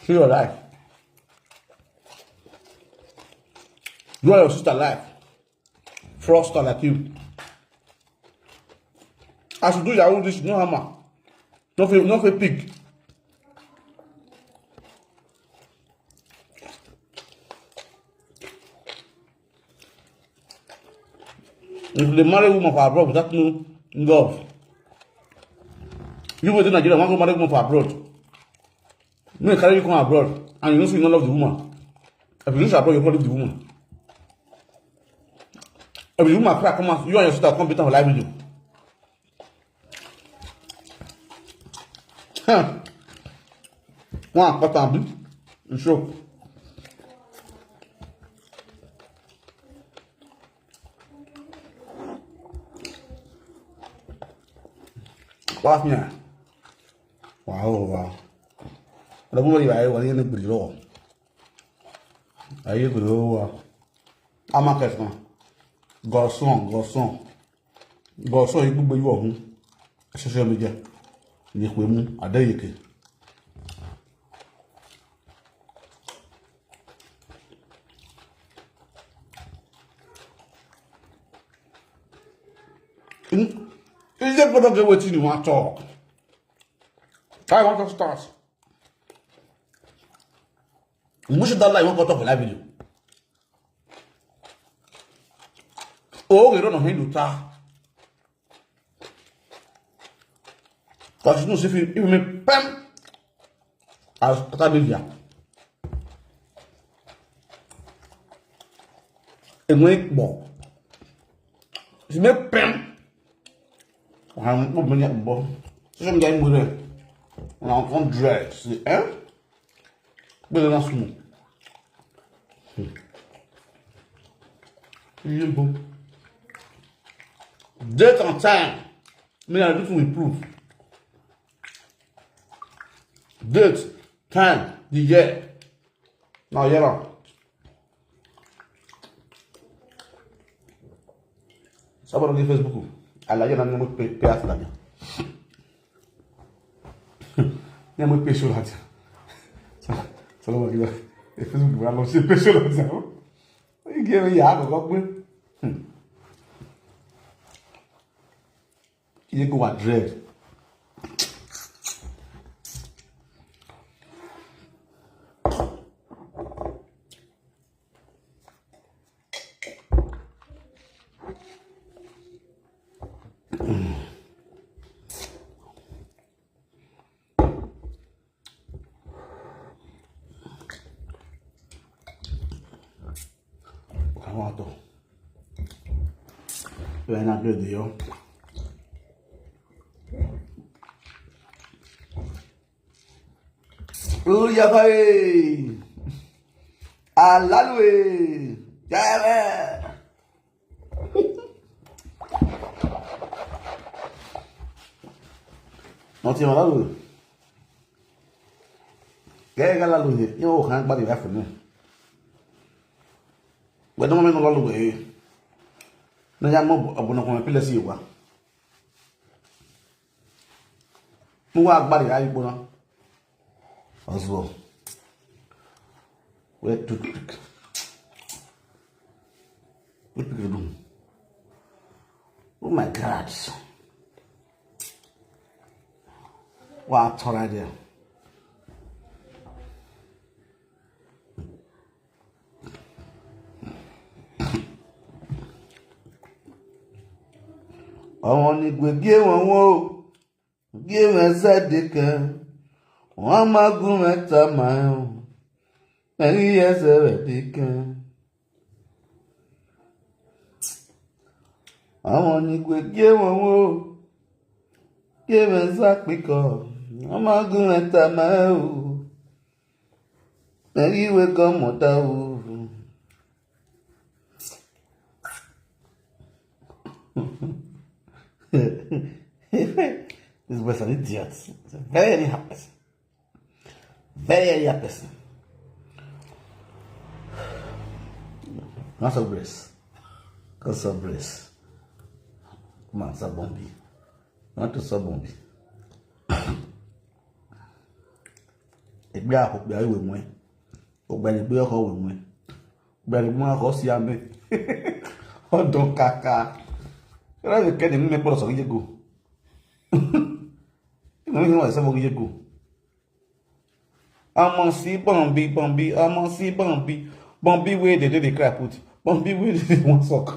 See your life. You are your sister life. Fraudster like you. As you do your own this, no hammer. No feel, no feel pig. If they marry woman for abroad without no love, you go to Nigeria, want to marry woman for abroad. Me carry you come abroad, and you know say you no love the woman. If you reach abroad, you go leave the woman. If the woman cry, come out, you and your sister come beat am for live video. Huh. One important, you show. What's me? Wow, wow. Ọ̀dọ̀ gbogbo ìwà ẹ̀wọ̀ ní ẹni gbèrè lọ́wọ́. Ayé gbèrè lọ́wọ́. Amakẹ̀sán. Gọ̀ọ́sán, gọ̀ọ́sán. Gọ̀ọ́sán yìí gbogbo ìwọ̀ ọ̀hún. Social media. Ní pé mú Adéyèké. Ilé gbọ́dọ̀ get wetin you wan talk. I want to start. Mushi that lie wan cut off live video. Oh, we don't know him to ta. Cause you know if you if you make pam as that media. Enwe kpọ. If you make pam, I'm not many kpọ. Social media mo re. And I'm from dress, eh? Gbé lọ sùn. Iye bo. Date and time. Me I do to improve. Date, time, the year. Now, year now. Sábà lórí Facebook, àlàyé náà ni mo pe pe àti dàgbà. Ní mo pe ṣó láti. Sọlá wà nígbà Facebook wà lọ sí pe ṣó láti. Igi ẹ̀rọ yà á kọ̀kọ́ pé. Iye kò wà dread. Àwọn àtọ̀. Bẹ́ẹ̀ náà ló dé yọ. Ó yàgbá ẹ̀. Àlálù ẹ̀. Jẹ́rẹ̀. Wọ́n ti wọ́n lálù. Gẹ́gẹ́ lálù yẹn, yóò kàn gbàdúrà fún mi. Gbẹdọmọ mi nọ lọlọwẹ. N'eya mọ ọbụna kọmọ pile si wa. Mo wa agbari ayi gbona. As well. Where toothpick? Toothpick do. Oh my God. Wa tọrọ there. Ọmọ n'igwe gị enwe nwo, gị enwe eze dike, nwa magụ meta ma ya, eri eze dike. Ọmọ n'igwe gị enwe nwo, gị enwe eze akpịkọ, nwa magụ meta ma ya, eri iwe gọ mụta uru. This boy is an idiot. He's a very anyhow person. Very earlier person. Not so brace. Not so brace. Come on, so Bombi. Not to so Bombi. Egbe akokpe ayi we mwe. Ogbani gbe ọkọ we mwe. Ogbani gbe ọkọ si ame. Ọdọ kaka. Ṣọlá yóò kẹ́ni mímẹ́ pọ̀lọ̀ sọ̀rọ̀ yé go. Ìmọ̀ mi wà sẹ́fọ̀ yé go. Ọmọ sí Bombi, Bombi, ọmọ sí Bombi. Bombi wey dey dey dey cry put. Bombi wey dey dey wan suck.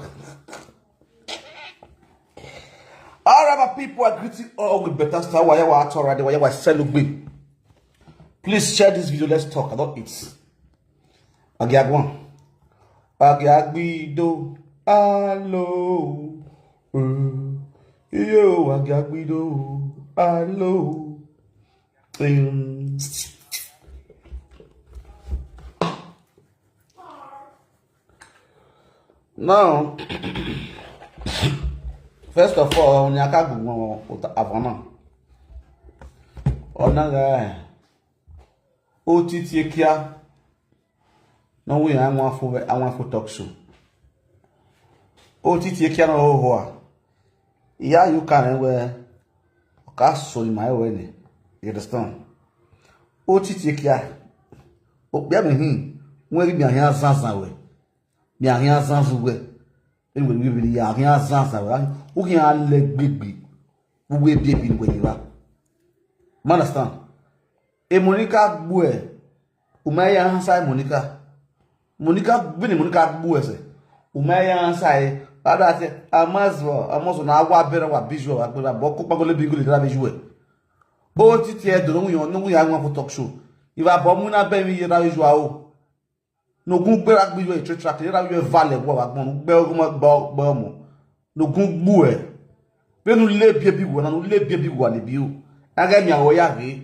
All right, my people, I greet you all with better style. Wayawa Atora, the Wayawa Selugbe. Please share this video. Let's talk about it. Agiagwan. Agiagbido. Hello. Eh, yo, Agiagbido. Hello. Um, now, first of all, ni akagu mo uta avana. Ona ga o titi kia. No we anwa fo anwa fo talk show. O titi kia no ho a. Ya you can we ka so in my way. You understand? O titi kia. O bia me hin. Wọ́n rí mi àhín azánzán wẹ̀. Mi àhín azánzú wẹ̀. Anyway, we really àhín azánzán wẹ̀. Ó kì í alẹ́ gbègbè. Gbogbo ebi ebi ni wẹ̀ yìí wá. You understand? E Monica gbọ́ ẹ̀. O máa yá hàn sáì Monica. Monica, bí ni Monica gbọ́ ẹ̀ sẹ̀. O máa yá hàn sáì. Bàbá àti Amazọ, Amazọ náà wá bẹ̀rẹ̀ wá bí ju ẹ̀ wá gbéra. Bọ́ kó pàgọ́ lébi ngó lè dára bí ju ẹ̀. O titi ẹ̀ dọ̀rọ̀ ń yan, ń yan àwọn talk show. Ìwà bọ̀ mú náà bẹ́ẹ̀ mi yẹra yóò wá o. Nogun gbéra gbé yọ ètò track, yẹra yọ valẹ̀ wọ wà gbọ́n, gbẹ́ ọmọ gbọ́ gbọ́ ọmọ. Nogun gbú ẹ̀. Bẹ́ẹ̀nu lé bí ebi wọ̀ náà, lé bí ebi wọ̀ níbí o. Ẹgẹ́ mi àwọ̀ yà rèé.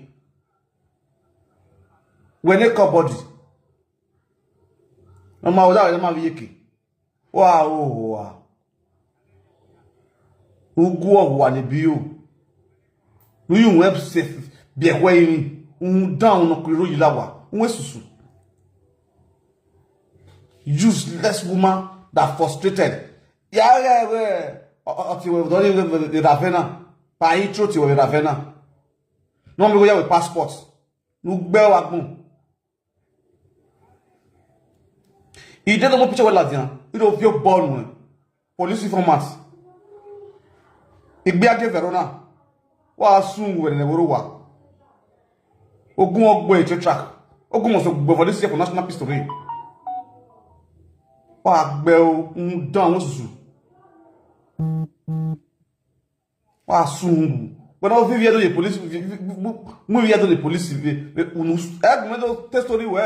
Wẹ̀ ní kọ́ bọ́dì. Ọmọ àwọ̀ dáwọ̀ ẹ̀ máa fi yékè. Wa o wa. Ugu wa ni biyo. Uyu web safe. Bi ekwe yin. Un down no kuro yilawa. Un susu. Useless woman that frustrated. Ya ya we. Oti we dori we ravena. Pa intro ti we ravena. No mi go ya we passport. Nu gbe wa gun. Ide no mo picture wala dia. Ido vio ball mo. Police informant. Igbe ade Verona. Wa sun we ne woro wa. Ogun ogbo e track. Ogun mo so gbo for this year for national history. Wa gbe o, un dan won susu. Wa sungu. When I vivia do the police, mu vivia do the police. Unu, eh, me do test story we.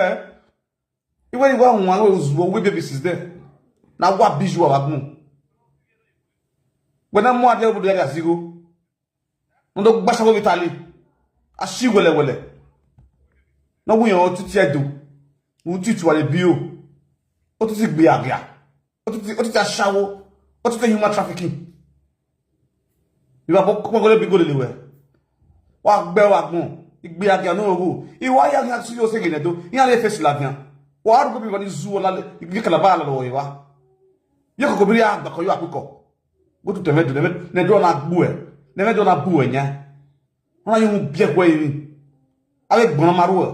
Iwe iwa hun awe uzuo we baby sis there. Na wa biju wa gmu. When I mo ade obodo ya zigo. Ndo gbasa wo vitali. Asi wele wele. Na wo yan otiti edo. Otiti wa le bi o. Otiti gbe aga. Otiti, otiti aṣáwó, otiti human trafficking. Ìwà bọ́ kọ́kọ́ gọ́lé bí gọ́lé lè wẹ̀. Wà gbẹ́ wà gbọ́n, ìgbé agẹ́ àná òwò. Ìwà ayé àgbà tí yóò ṣe gẹ̀nẹ̀ tó, ìyá lè fèsì làbíyàn. Wà á rúgbó bí wọ́n ní zu ọ̀la lè, ìgbé kàlàbà àlọ́ lọ́wọ́ ìwà. Yóò kọ̀kọ́ bí rí àgbà kan yóò àpékọ̀. Bó tún tẹ̀mẹ́ dùn, nẹ́mẹ́ dùn ọ̀nà àgbò ẹ̀, nẹ́mẹ́ dùn ọ̀nà àbú ẹ̀ nyẹ́. Wọ́n á yóò mú bí ẹ̀kọ́ yìí ni. Abẹ́ gbọ́n máa rú ẹ̀.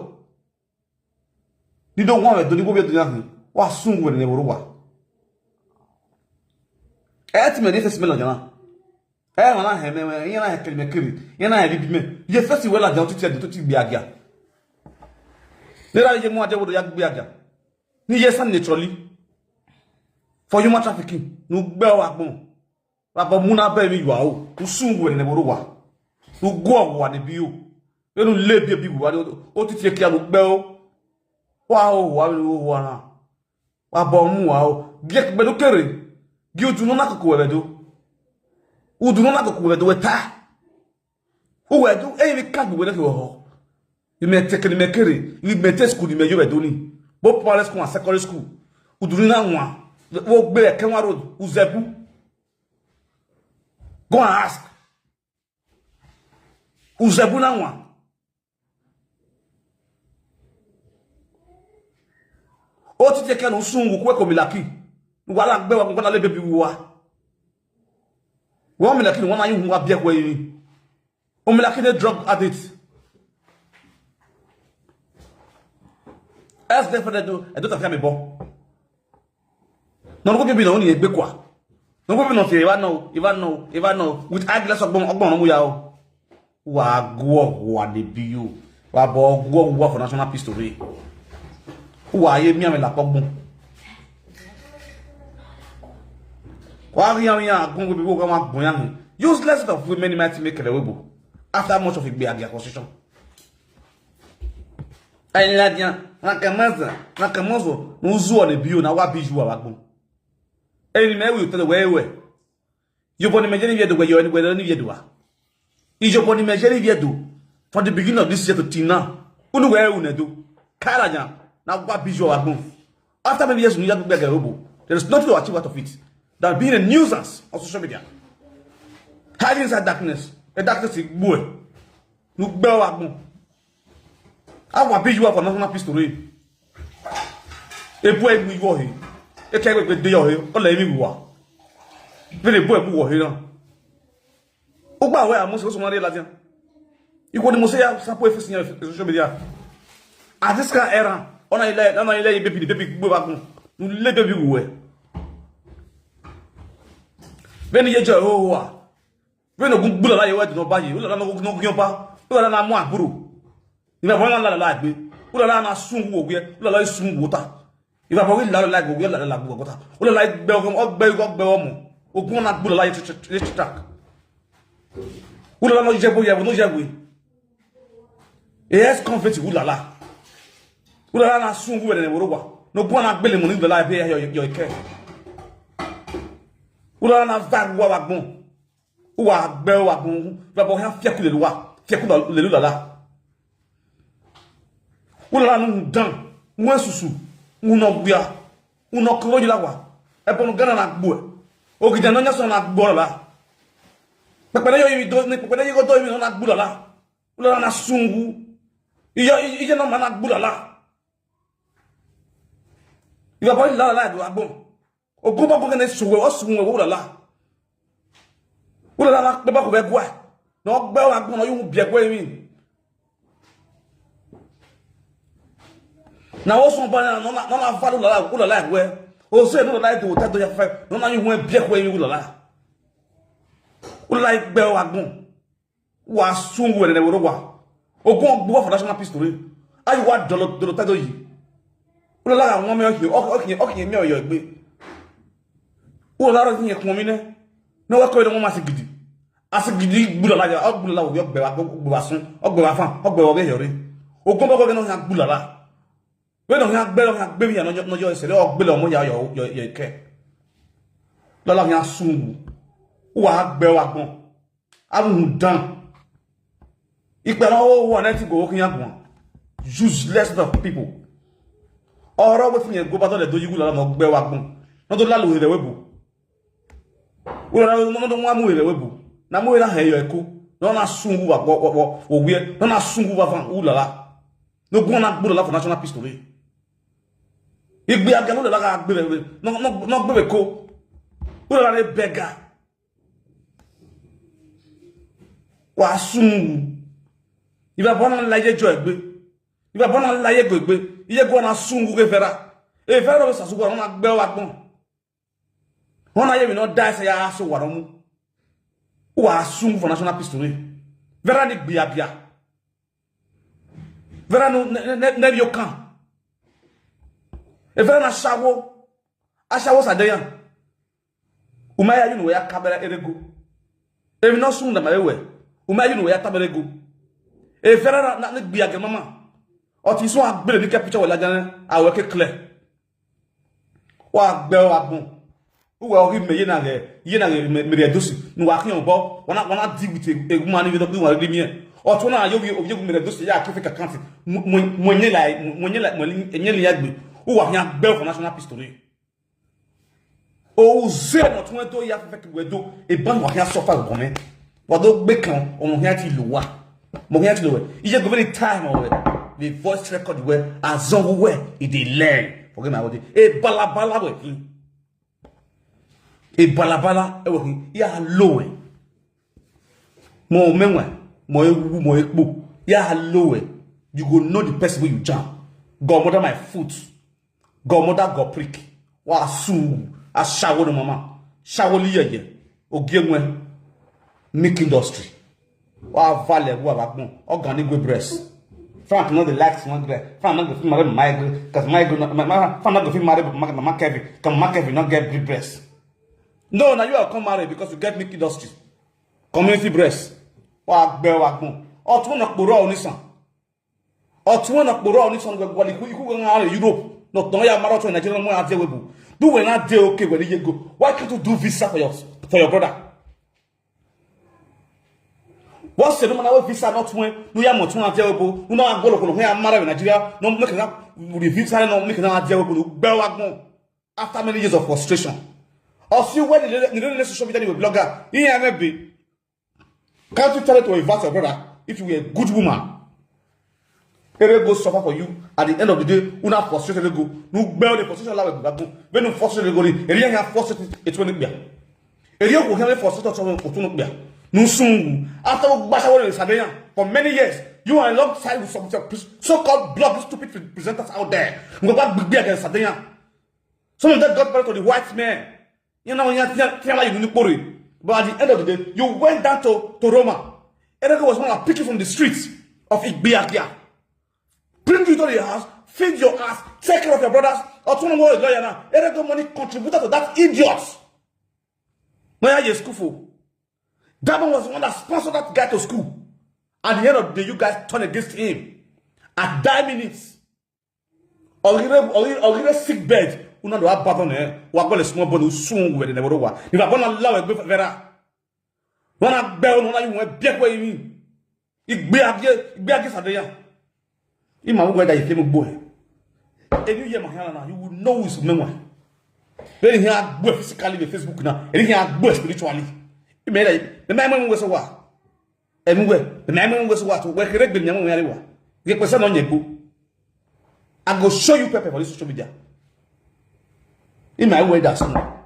Dido wan we doni bobe doni ahin. Wa sun we ne woro wa. E ti me ni fesi me la jana. E wan na he me we, e na he kele me kiri. E na he bi me. Ye fesi we la jana to ti to ti gbe aga. Ne ra ye mo ade wo ya gbe aga. Ni ye san naturally. For human trafficking. Nu gbe wa gbon. Baba muna be mi yua o. Usungu ne boro wa. Ugo wa ne bi o. Enu le bi bi wa. O ti tie kia lu gbe o. Wa o wa lu wa na. Wa bo mu wa o. Gi e be do kere. Gi udu no na ko we do. Udu no na ko we do we ta. Uwe do e mi ka gbe we na ke wo ho. Ime te kere me kere. Ime te school ime yo we do ni. Bo primary school and secondary school. Udu ni na wa. Wo gbe ke wa road. Uzebu. Go and ask. Uzebu na wa. Ti te ke no sun wu kwe ko mi laki. Wa la gbe wa ko na le baby wa. Wa mi laki wa na yu wa bie kwe yi. O mi laki ne drug addict. As definitely do. E do ta fi mi bo. No ko bi no ni egbe kwa. No ko bi no se wa no, wa no, wa no. With eyeglass ogbon ogbon mu ya o. Wa guo wa de bi yo. Wa bo guo wa for national pistol re. Wa ye mi ame la pogbon. Wa ri ame ya gun bi wo ka ma gbon ya. Useless of women might make a webo. After much of it be a constitution. Ai la dia, na kamaza, na kamazo, no zuo ne bi yo na wa bi ju wa gbon. Eni me wi tele we we. Yo boni me jeni viedo we yo ni we ni viedo wa. Ijo boni me jeni viedo. From the beginning of this year to till now. Unu we unu do. Kala nya. Na wa bi ju wa gbon. After many years, we have to be a obo. There is nothing to achieve out of it than being a nuisance on social media. Hiding inside darkness. A darkness is boy. Nu gbe wa gbon. A wa bi ju wa for national pistol re. E bu e mi wo he. E ke gbe de yo he. O le mi wa. Be le bu e bu wo he na. O gba we amu so so ma re la dia. Iko ni mo se ya sa po e face ni social media. At this kind era, ona ile, ona ile baby, baby gbe wa gbon. Nu le baby we. Be ni ye jo ho wa. Be no gun gbula la ye wa no ba ye. Ula na no gun yo ba. Ula na mu aburu. Ni ba la la la gbe. Ula na sun wo gbe. Ula la sun wo ta. Iba bo wi la la gbe. Ula la la gbe ta. Ula la gbe o gbe o gbe o mo. Ogun na gbula la ye track. Ula la no je bo ye no je gbe. E es confetti ula la. Ula la na sun wo ne wo wa. No gun na gbele mo ni ula la be yo yo ke. Ula la na va wa wa gbon. Wa gbe wa gun. Ba bo ha fie ku le wa. Fie ku le lu la la. Ula la nu dan. Mu susu. Mu no gua. Mu no ko la wa. E bo no gana na gbo. O gida no nya so na gbo la. Pepe na yo yi do ni pepe na yo do mi na gbo la. Ula la na sungu. Iyo iyo na ma na gbo la. Iba bo la la do agbon. Ogun ba gun ne suwe o suwe wo la la. Wo la la pe ba ko be gwa. No gbe wa gun no yu bi gwe mi. Na wo sun ba na no na no na fa la la wo la la gwe. O se no la do ta do ya fa. No na yu bi gwe mi wo la la. Wo la gbe wa gun. Wa sungu were ne woro wa. Ogun ogbo for national pistol. Ayi wa dolo dolo ta do yi. Wo la la won mi o ki o ki o ki mi o yo gbe. Wo la ro yin kun mi ne. No wa ko do mo ma sigidi. Asigidi gbula la ya, o gbula la wo yo gbe wa gbe wa sun, o gbe wa fan, o gbe wa be yori. Ogun ba ko no ya gbula la. We no ya gbe lo ya gbe mi ya no no yo se le o gbe lo mo ya yo yo yo ke. La la ya sungu. Wa gbe wa gbon. Amu dan. Ipe na o wa na ti go kin ya gbon. Useless of people. Oro we tin ye go ba to le do yi gbula la mo gbe wa gbon. No to la lo re we bu. Wo na no no wa mu re we bu. Na mu na he yo eku. No na sungu wa wo wo wo wo wie. No na sungu wa fan u la la. No gun na gbula la for national pistol. Igbe aga no la ga gbe we. No no no gbe we ko. Wo la le bega. Wa sungu. Iba bona la ye jo egbe. Iba bona la ye go egbe. Iye go na sungu ke vera. E vera lo sa su go na gbe wa gbon. Ona ye mi no da se ya so wa mu. Wa sungu for national pistol. Vera ni gbia gbia. Vera no ne ne ne yo kan. E vera na shawo. Ashawo sa de yan. Uma ya yunu ya kabera erego. E mi no sun da ma we. Uma ya yunu ya tabera ego. E vera na na gbia gbia mama. O ti sun agbere ni ke picture we la jana. A we ke clear. Wa gbe wa gbon. Uwe ogi me ye na ge ye na ge me me reduce. Nu wa kiyan bo. Wa na wa na deal with a woman with a woman with me. O to na yo wi o yo me reduce ya ke fake account. Mo mo nye la mo nye la mo nye la ya gbe. Uwa ya gbe for national pistol. O ze no tun do ya fake we do. E ban wa ya suffer go me. Wa do gbe kan o mo ya ti lo wa. Mo ya ti lo we. Iye go very time o we. The voice record we azon we e dey learn. Forget my body. A balabala we him. A balabala we him. Ya low eh. Mo menwe. Mo ewu mo ekpo. Ya low eh. You go know the person wey you jam. God mother my foot. God mother God prick. Wa su. Ashawo no mama. Shawo liyeye. Ogienwe. Milk industry. Wa vale wa vagbon. Organic way breast. Frank no dey like small breast. Frank no go fit marry my girl because my girl no, my, my, Frank no go fit marry my, my, my Kevin. Because my Kevin no get big breast. No, na you are come marry because you get milk industry. Community breast. Wa gbe wa gbon. Otun na poro onisan. Otun na poro onisan we gwali ku iku nga Europe. No ton ya maro to Nigeria mo ade we bu. Do we na dey okay we ye go. Why can't you do visa for your for your brother? What's the number visa not when no ya mo tun ade we bu. No agolo ko no ya maro Nigeria. No make na we visa no make na ade we bu. Gbe wa gbon. After many years of frustration. Or see when the the relationship with any blogger. He and be. Can't you tell it to invite your brother if you were a good woman? Ere go suffer for you. At the end of the day, una frustrated go. No bear the frustration la we go. When you frustrated go, ere ya frustrated it when be. Ere go have frustrated so ko tun be. No soon. After we bash our Sadeya for many years, you are alongside with some so-called blog stupid presenters out there. We go back big against Sadeya. Some of them got married to the white men. You know, you know, you know, you know, but at the end of the day, you went down to, to Roma. Erego was one that picked you from the streets of Igbiakia. Bring you to the house, feed your ass, take care of your brothers. Autonomous lawyer now. Erego money contributed to that idiot. Where you school for? That one was the one that sponsored that guy to school. At the end of the day, you guys turn against him. At nine minutes. Ogire ogire ogire sick bed. Una do abandon eh. Wa go le small body soon we the wa. Ni baba na lawe gbe vera. Wana gbe ona na yu we bie ko yin. Igbe age igbe age Sadeya. Ima wo da ife mo gbo eh. Eni ye ma yana na you will know is memory. Eni he agbo physically with Facebook na. Eni he agbo spiritually. Ime da. Me me mo we so wa. Anywhere. The man was what? Where can they be? Anywhere. Get person on your book. I go show you people for this social media. In my way, that's no.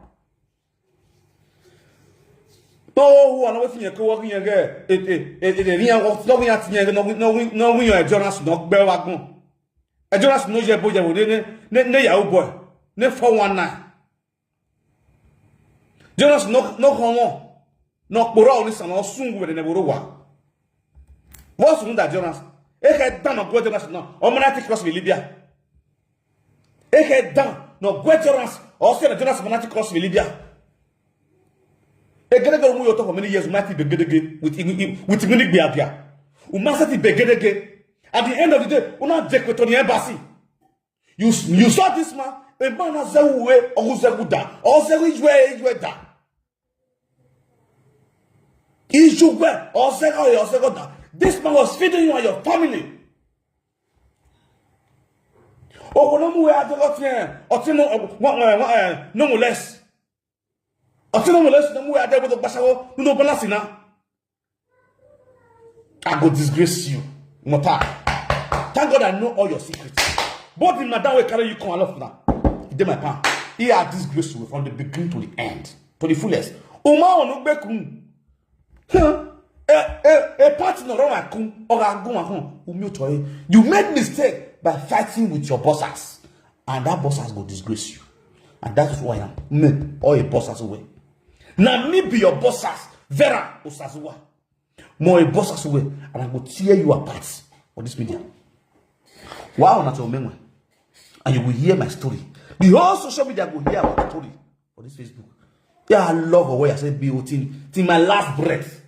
Oh, who are not working your co-working again? It, it, it, it, it, it, not going out here, no, no, no, no, we are Jonas, no, Belwagon. A Jonas, no, your boy, ne, ne, ne, your boy, ne, four one nine. Jonas, no, no, come on. No, Boro, only son, or soon, with the Neborowa. What's on that Jonas? Eke down of Jonas, no, or Monati cross with Libya. Eke down, no, Gwe Jonas, or send a Jonas Monati cross with Libya. A Gregor who you talk for many years, Mati Begedege, with Igni Biabia. Umasati Begedege. At the end of the day, una take to the embassy. You, you saw this man, a man has a way, or who's a good da, or the which way, which way da. Issue where, or second, or second da. This man was feeding you and your family. Oh, no more, I don't know, or no more less. Or no more less, no more, I don't know, but I go disgrace you. Mota. Thank God I know all your secrets. But the madam will carry you come aloft now. He did my pan. He had disgraced you from the beginning to the end, to the fullest. Uma onu gbekun. Huh? A, a, a partner on akun or agun akun. Umi otoye. You made mistake by fighting with your bosses. And that bosses go disgrace you. And that is who I am. Me, all your bosses away. Now me be your bosses. Vera Osazuwa. More a bosses away. And I go tear you apart on this media. Wow, not your memory. And you will hear my story. The whole social media will hear my story for this Facebook. Yeah, I love the way I say B O T till my last breath.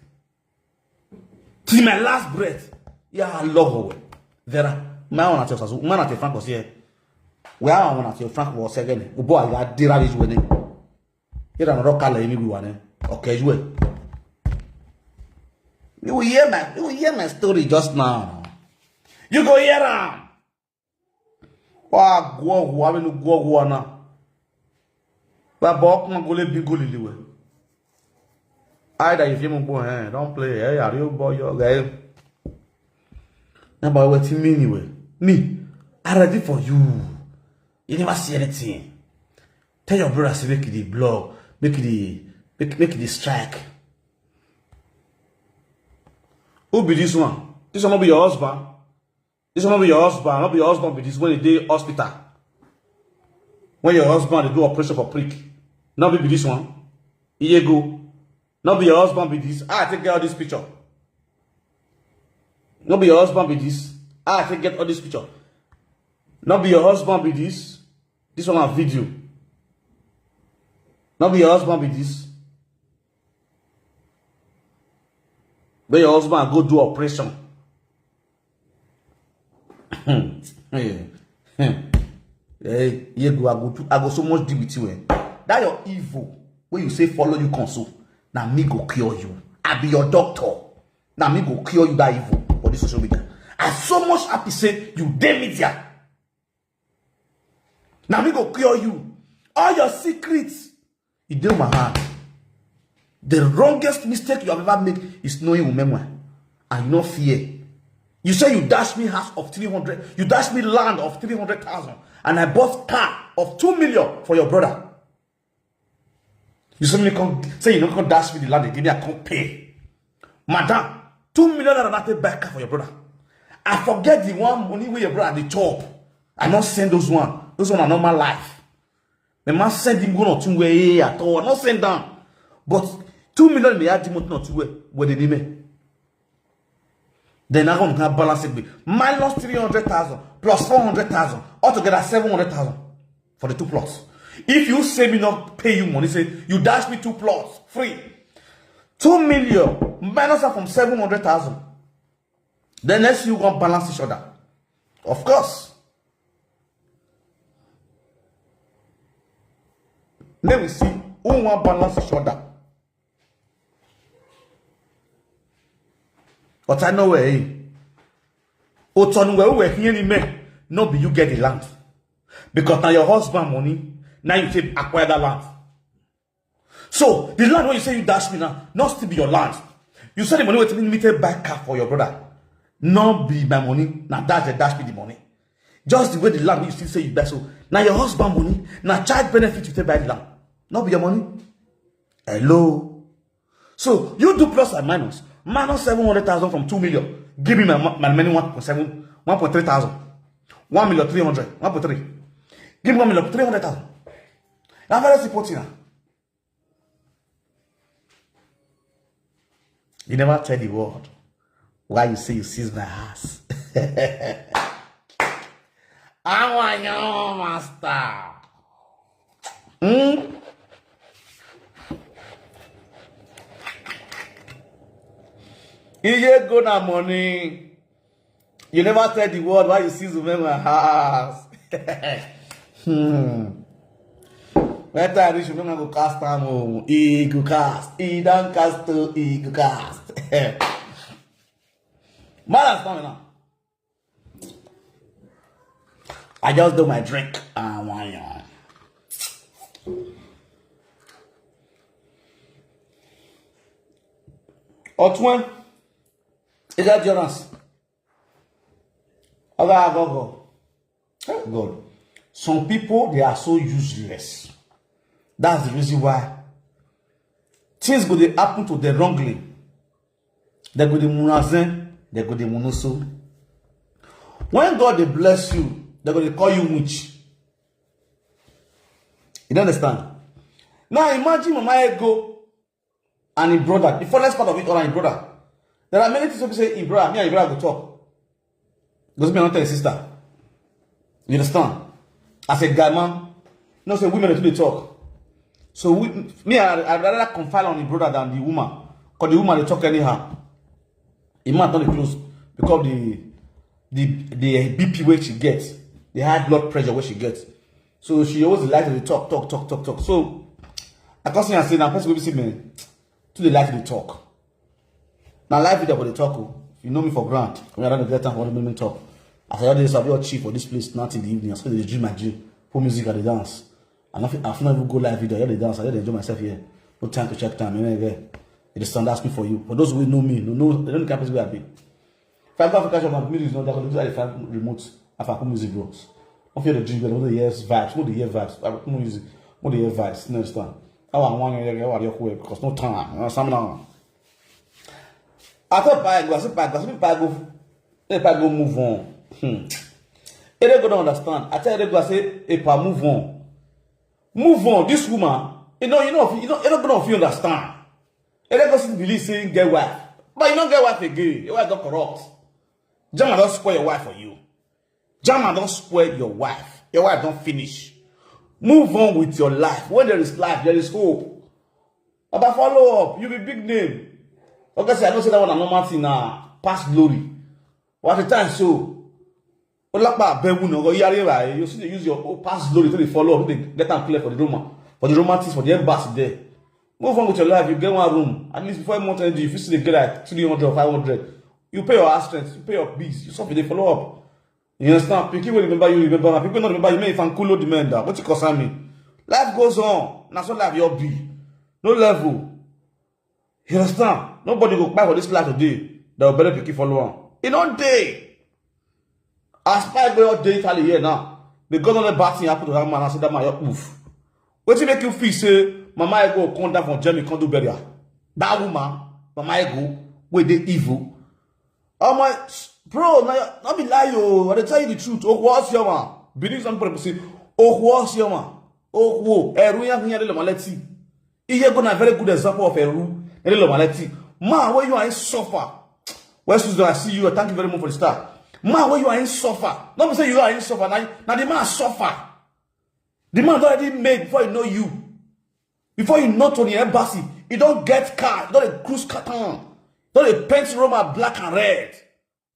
Till my last breath. Yeah, I love the way. Vera, my own at your man at your Frank was here. Where I want at your Frank was again. Ubo I got the rubbish with it. Here I'm rock color in me one. Okay, you will. You will hear my you will hear my story just now. You go hear am. Wa gwo gwo ame nu gwo gwo na. Ba bo kuma gole bi gole liwe. Either if you go eh, don't play eh, are you boy your guy. Na ba wetin me anyway. Me, I ready for you. You never see anything. Tell your brother say make e dey blog, make e dey make make e dey strike. Who be this one? This one no be your husband? This one no be your husband? No be your husband be this when e dey hospital? When your husband dey do operation for prick? No be be this one? Iyego. No be your husband be this? Ah, I take get all this picture. No be your husband be this? Ah, I take get all this picture. No be your husband be this? This one na video. No be your husband be this? When your husband go do operation. Hey, hey, Yego, I go, do, I go so much deal with you. Eh? That your evil, when you say follow you console, now me go cure you. I be your doctor. Now me go cure you that evil for this social media. I so much happy say you dey media. Now me go cure you. All your secrets, e dey my hand. The wrongest mistake you have ever made is knowing Umemwe. And you no fear. You say you dash me house of three hundred, you dash me land of three hundred thousand, and I bought car of two million for your brother. You say me come say you no come dash me the land again, me I come pay. Madam, two million naira na take buy car for your brother. I forget the one money wey your brother dey chop. I no send those one. Those one are normal life. The man send him one or two way at all. I no send down. But two million may add him one or two way. Where they name? Then I gonna balance it with minus three hundred thousand plus four hundred thousand, altogether seven hundred thousand for the two plots. If you say me not pay you money, say you dash me two plots free, two million minus am from seven hundred thousand. Then let's you go balance each other. Of course. Let me see who want balance each other. But I know where he. Otonu where we hear him, no be you get the land. Because now your husband money, now you take acquire that land. So the land when you say you dash me now, not still be your land. You say the money wey me take buy car for your brother, not be my money. Now dash the dash me the money. Just the way the land you still say you buy. So now your husband money, now child benefit you take buy the land, not be your money. Hello. So you do plus and minus. Minus seven hundred thousand from two million. Give me my, my money one point seven, one point three thousand. One million three hundred, one point three. Give me one million three hundred thousand. I'm very supporting her. You never tell the world why you say you seize my house. Our young master. Hmm? Iye go na money. You never tell the world why you see Zumema house. Hmm. When time reach, Zumema go cast am o. He go cast. He don cast o. He go cast. Matters coming now. I just do my drink. I want you. Otwen, is that Jonas? Oga Agogo. Oh God. Some people, they are so useless. That's the reason why things go dey happen to them wrongly. They go dey munazen, they go dey munoso. When God dey bless you, they go dey call you witch. You don't understand? Now imagine Mama Ego and him brother. The funnest part of it all, and him brother. There are many things people say him brother, me and him brother go talk. Because me, I don't tell his sister. You understand? As a guy man, you know, say women dey talk. So we, me, I, I rather confide on the brother than the woman. Because the woman dey talk anyhow. The man not close because the the the B P where she gets, the high blood pressure where she gets. So she always like to talk, talk, talk, talk, talk. So I come see and say, now person will see me to the light to talk. Now live video for the talk. Oh. If you know me for grant, when I don't get time for the minute talk. As I always have your chief for this place, not in the evening. I still dey dream my dream. Put music at the dance. I don't, I don't even go live video. I dey dance. I dey enjoy myself here. No time to check time. Anyway, it is stand asking for you. For those who know me, no, no, they don't know the kind of person I be. If I go Africa shop and music is not that, because I find remote, I find music bros. If you the drink, you know the yes vibes, what the year vibes, what the year vibes next time. How I want you, how are you, because no time, you know, something. I thought buy go, I said buy go, I said buy go, if I go move on. Hmm. Erego don't understand. I tell Erego, I say, Epa, move on. Move on. This woman, you know, you know, you know, Erego don't feel understand. Erego still believe saying get wife. But you don't get wife again. Your wife got corrupt. Jama don't spoil your wife for you. Jama don't spoil your wife. Your wife don't finish. Move on with your life. When there is life, there is hope. About follow up, you be big name. Okay, say I don't say that one a normal thing now. Past glory. What the time so? Olapa bewu no go yari right. You see they use your own past glory to the follow up. They get and clear for the Roma, for the Roma things for the embassy there. Move on with your life. You get one room. At least before a month end, if you see the get like three hundred or five hundred, you pay your house rent, you pay your bills, you suffer, they follow up. You understand? People will remember you, remember her. People not remember you. May if I'm cool the man down. What you concern me? Life goes on. That's what life your be. No level. You understand? Nobody go buy for this life today. That will better pick follow on. You don't day. As my boy out day Italy here now. Because of the bad thing happen to that man, I said that man your oof. What you make you feel say, Mama I go come down from Germany, come do burial. That woman, Mama I go, with the evil. Oh my bro, now not be lie, yo. I dey tell you the truth. Oh, what's your man? Believe some people say, oh, what's your man? Oh, whoa, Eru ya hinya le maleti. Iye go na very good example of Eru. Ele lo maleti. Man, where you are in suffer. Where Susan, I see you. Thank you very much for the star. Man, where you are in suffer. Not say you are in suffer. Now, now the man suffer. The man already made before you know you. Before you know Tony Embassy, you don't get car, you don't dey cruise car town, you don't dey paint Roma black and red.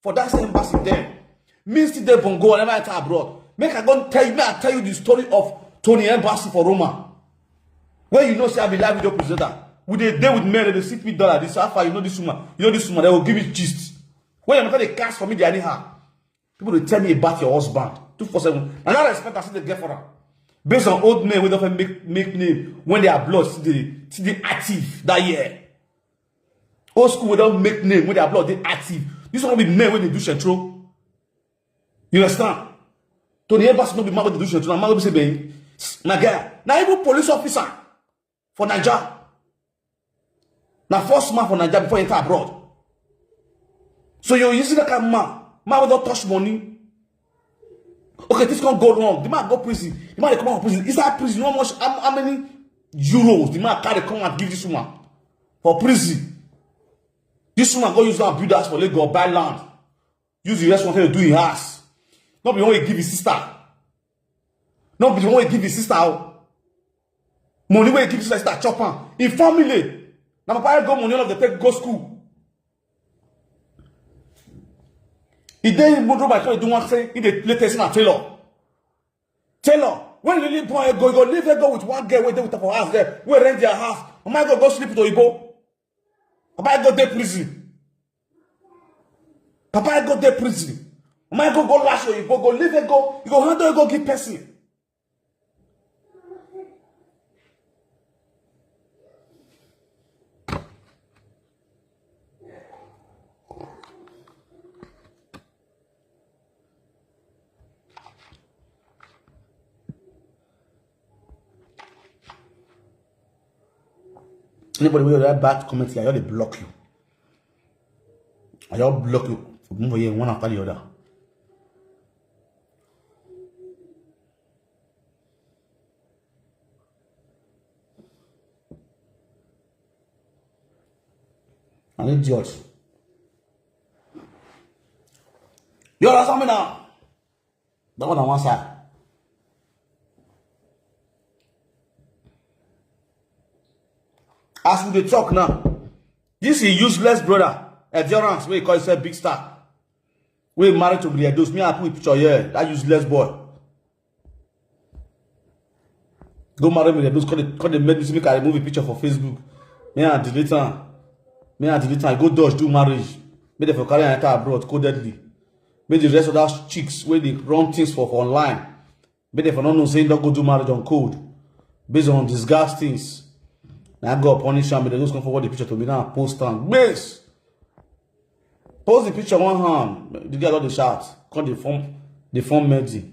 For that same embassy there, me still dey bongo whenever I enter abroad. Make I go tell you, make I tell you the story of Tony Embassy for Roma. Where you know say I be live video presenter. We dey dey with men, they sit me down like this. How far you know this woman? You know this woman, they will give me gist. When you dey cast for me, they anyhow. People dey tell me about your husband. Two four seven. And I respect I see the girl for her. Based on old men, we don't make, make name when they are blood, see the, see the active that year. Old school, we don't make name when they are blood, they active. This one be men when they do central. You understand? Tony Evans no be man when they do central. Na man wey be say, "Bang, my guy." Now even police officer for Niger. Now first man for Niger before he enter abroad. So you, you see that kind of man, man wey don touch money. Okay, this can go wrong. The man go prison. The man dey come out of prison. Inside prison, you know how much, how, how many euros the man carry come and give this woman for prison? This woman go use that build house for Lagos, buy land. Use the rest one to do in house. Not be only give his sister. Not be only give his sister. Oh. Money wey give his sister chop am. In family. Now papa go money all of the take go school. He dey in motor by do one thing. He dey play test na tailor. Tailor. When Lily boy go, go live go with one girl wey dey with her for house there. We rent their house. Mama go go sleep with Oyibo. Papa go dey prison. Papa go dey prison. Mama go go lash Oyibo, go live go. You go handle go give person. Anybody wey write bad comment here, I just dey block you. I just block you. Move here one after the other. An idiot. You understand me now? That one on one side. As we dey talk now, this is useless brother, Endurance, wey call himself Big Star. We married to Briados. Me, I put picture here. That useless boy. Go marry me, they just call the, call the medicine, make I remove a picture for Facebook. Me, I delete am. Me, I delete am. I go Dutch, do marriage. Make dem for carry am enter abroad, codedly. Make the rest of that chicks wey dey run things for, for online. Make dem for no know say don't go do marriage on code. Based on disgust things. Now God punish am, make dem just come forward the picture to me now, post am. Base! Post the picture one hand, the girl don dey shout, come dey form, dey form Medi.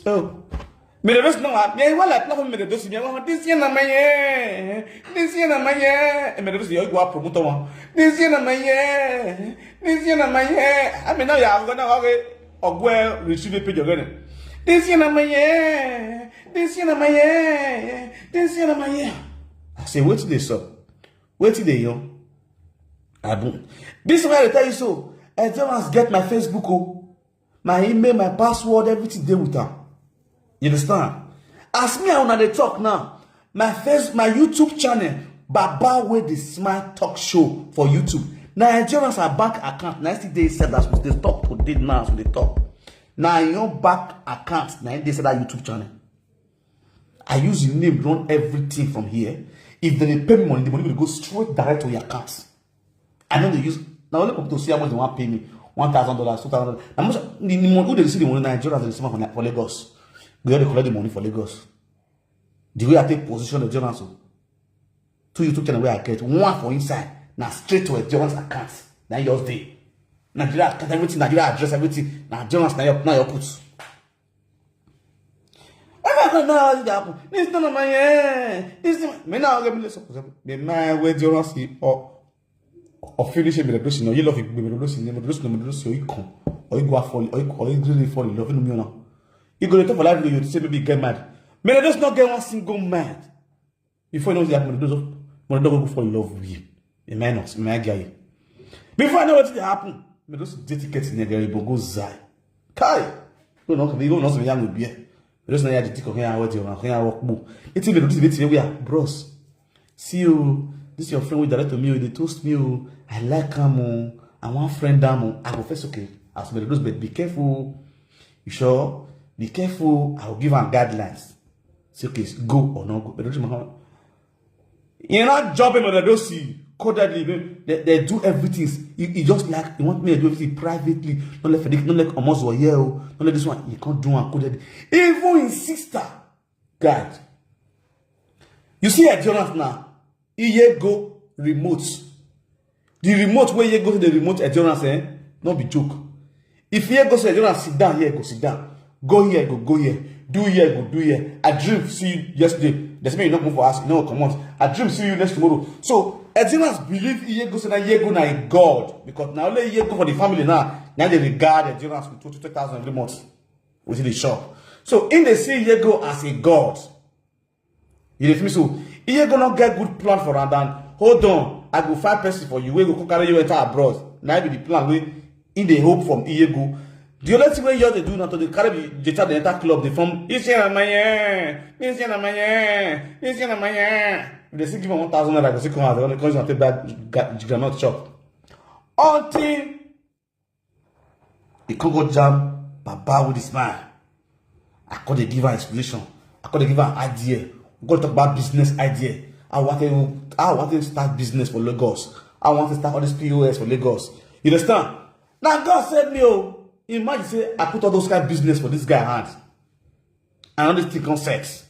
Oh. Mere dosi na wa, mi wa la platform mere dosi mi wa this year na my year. This year na my year. Mere dosi yo go promote one. This year na my year. This year na my year. I mean now ya go na wa ge ogwe receive page again. This year na my year. This year na my year. This year na my year. I say wetin dey sup? Wetin dey yo? Abun. This is why I tell you so. I just must get my Facebook, oh. My email, my password, everything dey with am. You understand? As me and una dey talk now, my face, my YouTube channel, Baba wey dey smile talk show for YouTube. Na Nigerians are bank account. Na still dey inside as we dey talk today now as we dey talk. Na your bank account. Na im dey inside that YouTube channel. I use the name run everything from here. If they dey pay me money, the money will go straight direct to your account. I no dey use na only people to see how much they wan pay me. One thousand dollars, two thousand dollars. Na most the, the money who dey receive the money na Nigerians dey receive am for, Na- for Lagos. We all dey collect the money for Lagos. The way I take position the Nigerians o. Two YouTube channel wey I get, one for inside na straight to Nigerians account. Na im just dey. Nigeria account everything, Nigeria address everything. Na Nigerians na your na your put. Every time now you dey happen. This none of my yeah. This thing, me now get me suppose me my way Nigerians see or or finish me the person. You love it, me the person, me the person, me the person. Or you come, or you go fall, or you or you really fall in love with me now. You go to for life, you say maybe get mad. Me just not get one single mad. Before you know what happen, those of when the dog go fall in love with you. A minus, my guy. Before I know what dey happen, me just dey ticket in there, but go zai. Kai, go no, we go no so young be. Me just na ya the ticket here, what you here, what mo. It's me the ticket we are bros. See you, this your friend wey direct to me, oh, dey toast me, oh. I like am, oh. I wan friend am, oh. I go first, okay. As me those, but be careful. You sure? Be careful. I will give am guidelines. Say okay, go or not go. But don't you know? You not job him on the dosi. Codedly, they, they do everything. He, he just like he want me to do everything privately. Not let Frederick, not let Amos or here, oh. Not let this one. He can't do one codedly. Even his sister, God. You see Endurance now. Iye go remote. The remote where you go to the remote Endurance, eh? Not be joke. If you go to Endurance, sit down here, go sit down. Go here, go go here. Do here, go do here. I dream see you yesterday. There's me you not move for us, you know come on. I dream see you next tomorrow. So Endurance believe Iye go say na Iye go na a God because now only Iye go for the family now. Now they regard Endurance with twenty thousand every month. Within the shop. So in the see Iye go as a God. You dey feel me? So Iye go not get good plan for am than hold on, I go find person for you wey go come carry you enter abroad. Na be the plan wey in dey hope from Iye go. The only thing wey you dey do na to dey carry the the child dey enter club dey form this year na my year, this year na my year, this year na my year. If they still give am one thousand naira, go still come out, they come use am take buy ga- groundnut chop. Until He come go jam Baba with the smile. I come dey give her inspiration. I come dey give her idea. We come talk about business idea. I want to I want to start business for Lagos. I want to start all this P O S for Lagos. You understand? Now God save me. Oh, imagine say I put all those kind of business for this guy hand. And all this thing come set.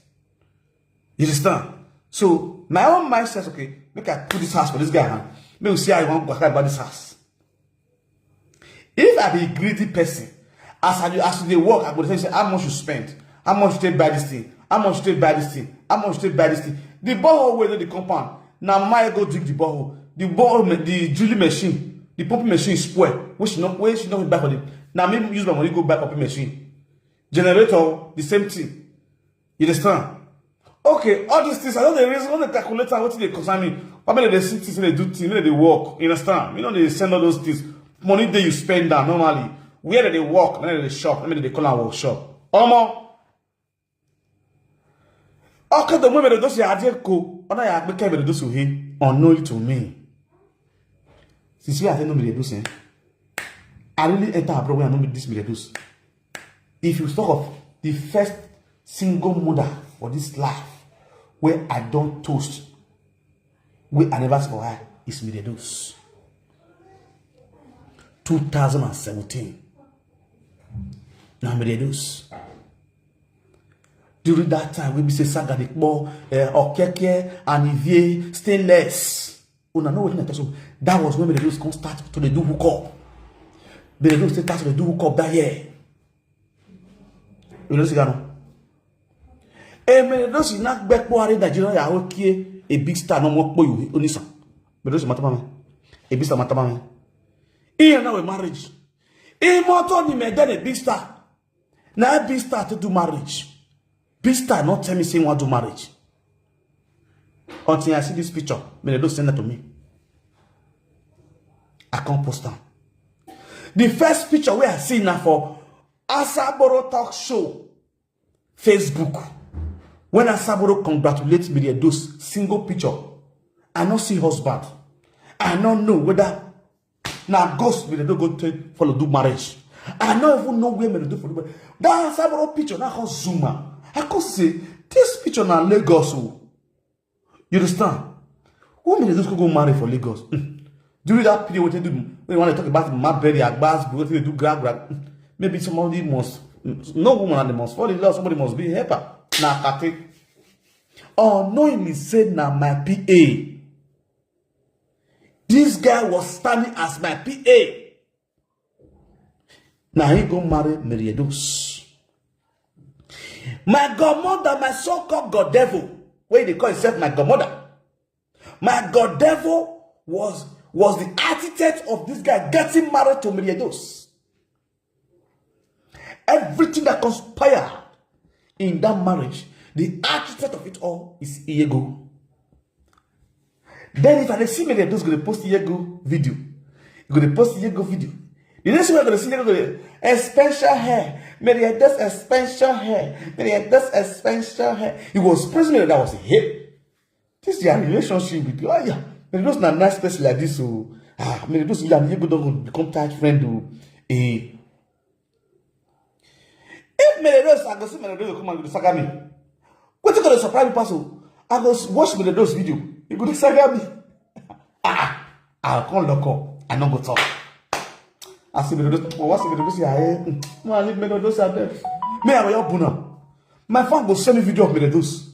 You understand? So my own mindset, okay, make I put this house for this guy hand. Make we see how you want to buy this house. If I be a greedy person, as I as they work, I go say how much you spend, how much you take buy this thing, how much you take buy this thing, how much you take buy this thing. The borehole wey dey the compound, na my go dig the borehole. The borehole, ma- the drilling machine, the pumping machine spoil, which no, which no buy for the. Na me use my money go buy pumping machine, generator, the same thing. You understand? Okay, all these things, I know the reason, when they calculate and what they concern me. But when they see things, they do things, when they work, you understand? You know, they send all those things. Money that you spend down normally. Where they work, where they shop, I mean, they call our workshop. Omo. Okay, the women, they don't say, I did go. When I ask me, can they do so here? Unknown to me. Since we are no me they do say, I really enter abroad where I know me this me they do. If you talk of the first single mother for this life where I don't toast, where I never see for her is me they do. Two thousand and seventeen. Now me they do. During that time, we be say Saga the Kpo, uh, Okeke, and Ivie, Stainless. Una know wetin I talk so. That was when Belarus come start to dey do hookup. Belarus start to dey do hookup that year. Edo Siga no. E Mere Edosi na gbekpo are Nigeria ya okie a big star no mo po yu onisan. Mere Edosi matama me. A big star matama me. Iye na we marriage. Imoto ni me then a big star. Na a big star to do marriage. Big star not tell me say he want do marriage. Until I see this picture, Mere Edosi send that to me. I can't post am. The first picture where I see now for Asaboro Talk Show Facebook. When Asaboro congratulate Mere Edosi, single picture. I no see husband. I no know whether na ghost Mere Edosi go take follow do marriage. I no even know where Mere Edosi for do marriage. That Asaboro picture na come zoom am. I come say this picture na Lagos o. You understand? Who Mere Edosi go marry for Lagos? Hmm. During that period, what they do, when they talk about my burial, agbas, what they do, grab, grab. Hmm. Maybe somebody must, hmm, no woman and they must fall in love, somebody must be a helper. Na kate. Unknowingly said na my P A. This guy was standing as my P A. Now he go marry Mere Edosi. My godmother, my so-called god devil, where they call himself my godmother. My god devil was was the architect of this guy getting married to Mere Edosi. Everything that conspired in that marriage, the architect of it all is Iyego. Then if I dey see Mere Edosi go dey post Iyego video, go dey post Iyego video. The next one I go dey see Iyego go dey expensive hair, Mere Edosi expensive hair, Mere Edosi expensive hair. He was praising me that was a hit. This their relationship with, oh yeah, Mere Edosi na nice person like this o. Ah, Mere Edosi and Iyego don go become tight friend o. Eh. If Mere Edosi, I go see Mere Edosi come and go dey saga me. Wetin go dey surprise me pass o? I go s- watch Mere Edosi video. He go dey saga me. Ah, I come lock up. I no go talk. I see Mere Edosi. Oh, what's Mere Edosi? I, mm, no, I leave Mere Edosi abeg. Me, I will open am. My phone go send me video of Mere Edosi.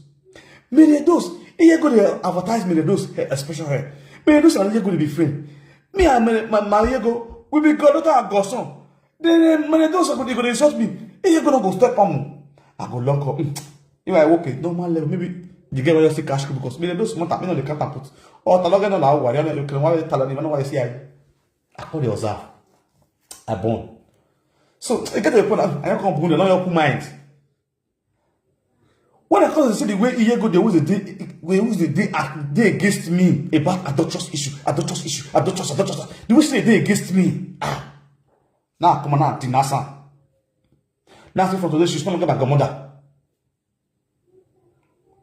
Mere Edosi, Iyego dey advertise Mere Edosi, eh, special hair. Mere Edosi and Iyego dey be friend. Me and Mere, my, my Iyego, we be goddaughter and godson. Then, eh, Mere Edosi go dey, go dey insult me. Iyego no go step on me. I go lock up. Mm. If I walk it, normal level, maybe the girl will just say cash because Mere Edosi want me, no, they can't put. Or Taloga no, I worry, I don't know why Taloga, I know why I see I. I call the observe. I born. So, I get to the point, I, I can't born, I don't open mind. When I come to see the way Iyego, they use the day, they use the day, ah, day against me about adulterous issue, adulterous issue, adulterous, adulterous. The way she dey against me, ah, now come on, now deny am. Now say from today she's no longer my godmother.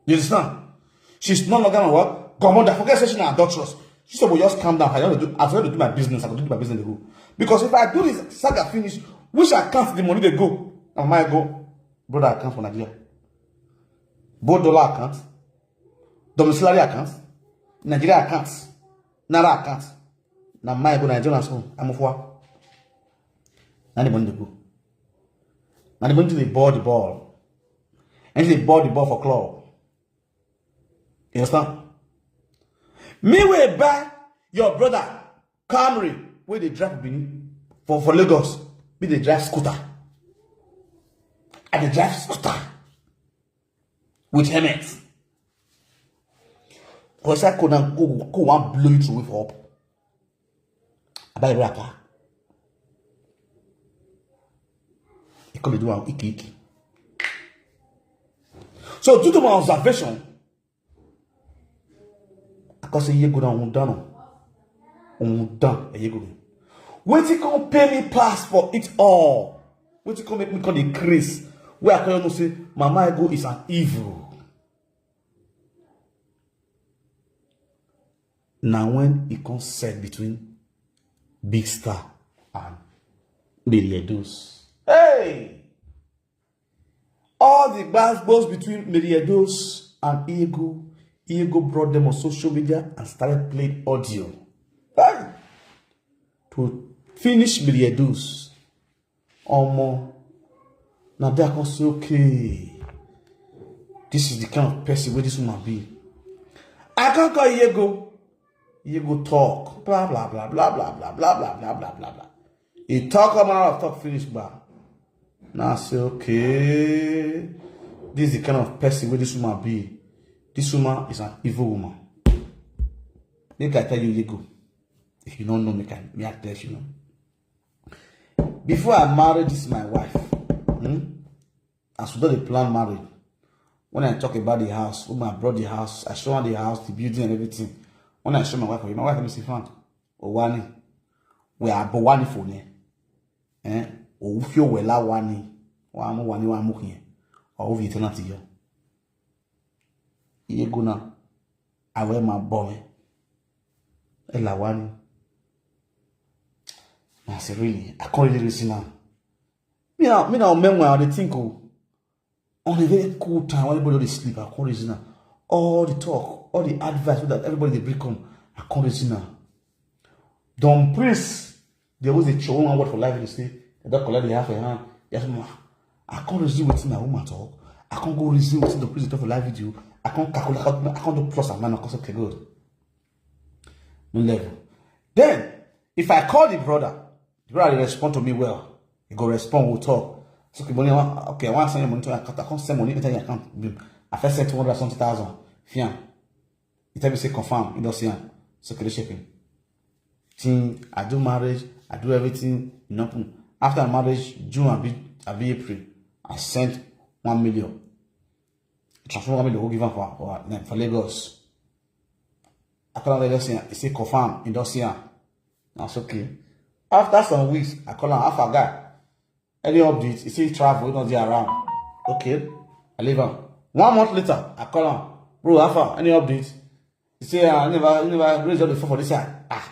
You understand? She's no longer my what? Godmother. Forget say she na adulterous. She said, "Well, just calm down. I don't do. I forgot to do my business. I go do my business." They go because if I do this saga finish, which account the money they go? And my go, brother account for Nigeria. Both dollar account, domiciliary account, Nigeria account, Naira account. Now my go Nigeria so I'm for. Now the money they go. Now the money they ball the ball, and they ball the ball for club. You understand? Me will buy your brother Camry where they drive Benin for, for Lagos. Me they drive scooter. And they drive scooter with helmet. Because I could not go, go one blow you through with up. I buy a car. He come do one iki iki. So due to my observation, I can say you go down, down, down, and you go. Wetin come pay me pass for it all? Wetin come make me come dey craze? Where I can say, Mama Ego is an evil. Now when it comes set between Big Star and Mere Edosi. Hey! All the gbasgbos between Mere Edosi and Iyego, Iyego brought them on social media and started playing audio. Hey! To finish Mere Edosi. Omo. Now they can say, okay, this is the kind of person where this woman be. I can't call Iyego. Iyego talk. Blah, blah, blah, blah, blah, blah, blah, blah, blah, blah, blah, blah. He talk, I'm out of talk, finish, blah. Now I say, okay, this is the kind of person where this woman be. This woman is an evil woman. Make I tell you, Yego. If you don't know, make I, me I tell you now. Before I married this my wife, hmm, as we don dey plan marriage, when I talk about the house, when I brought the house, I show her the house, the building and everything. When I show my wife, my wife tell me say, "Frank, o wani, we are bo wani for ne, eh, o fi o wela wani, wa mo wani wa mo kiyen, o fi tenant yo." Iye go now, I wear my boy, ela wani. I say, really, I can't really reason now. Me now, me now, meanwhile, I dey think, oh, on a very cool time when everybody dey sleep, I can't reason now. All the talk, all the advice that everybody dey bring come, I can't reason now. Don Prince, they always dey show one word for life, they say, they don't collect the half a hand. Yes, ma. I can't reason wetin my woman talk. I can't go reason wetin Don Prince talk for live video. I can't calculate, I can't do plus and minus, cause okay, good. No level. Then, if I call the brother, the brother dey respond to me well. He go respond, we'll talk. So, okay, money, I want, okay, I want to send you money to your account. I can't send money into your account. Boom. I first send two hundred something thousand. Fiam. He tell me say confirm. He don't see am. So, okay, shipping. Thing, I do marriage, I do everything. You know, boom. After marriage, June, I be, I be April. I sent one million. Transfer one million, go give am for, for, for Lagos. I call am Lagos, he say confirm, he don't see am. That's okay. After some weeks, I call am, "Alpha guy, any update?" He say travel, he not there around. Okay, I leave am. One month later, I call am, "Bro, Alpha, any update?" He say, "Ah, I never, I never raise all the phone for this side." Ah,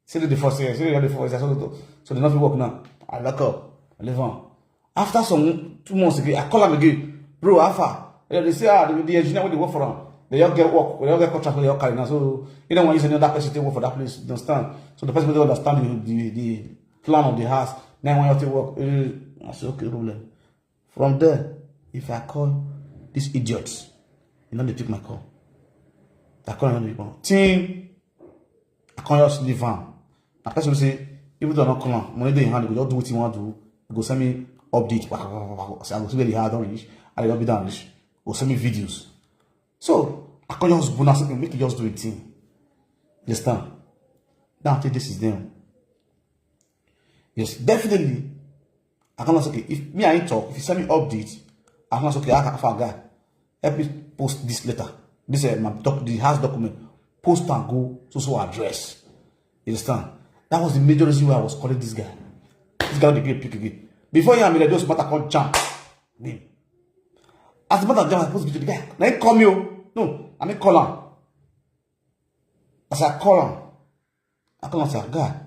say the first year, say the first year. So, so they not fit work now. I lock up, I leave am. After some two months again, I call am again. "Bro, how far?" Eh, they say, "Ah, the, the engineer wey dey work for am, they all get work, they all get contract, they all carry now. So you don't want to use another person to work for that place, you understand?" So the person wey dey understand the, the, the plan of the house, now want to work. Eh, I say, "Okay, no problem." From there, if I call this idiot, he no dey pick my call. I call, he no dey pick my call. Ting, I can't just leave am. Na person wey say, even though I no call am, money dey in hand, he go just do wetin he wan do. He go send me update. Waka, waka, waka, waka. Say, I go see where the house don reach, and he don be down reach. Go send me videos. So, I can't just bonus him, make he just do a thing. You understand? Now, take this is them. Yes, definitely. I can't say, okay, if me, I ain't talk, if you send me update, I can't say, okay, I can, I guy, help me post this letter. This is my doc, the house document. Post and go, so, so address. You understand? That was the major reason why I was calling this guy. This guy dey pick again. Before you and me, those matter come jump. Name. As the matter jump, I post video. The guy, now he call me, oh. No, I mean call him. As I call him, I call him, say, "Guy,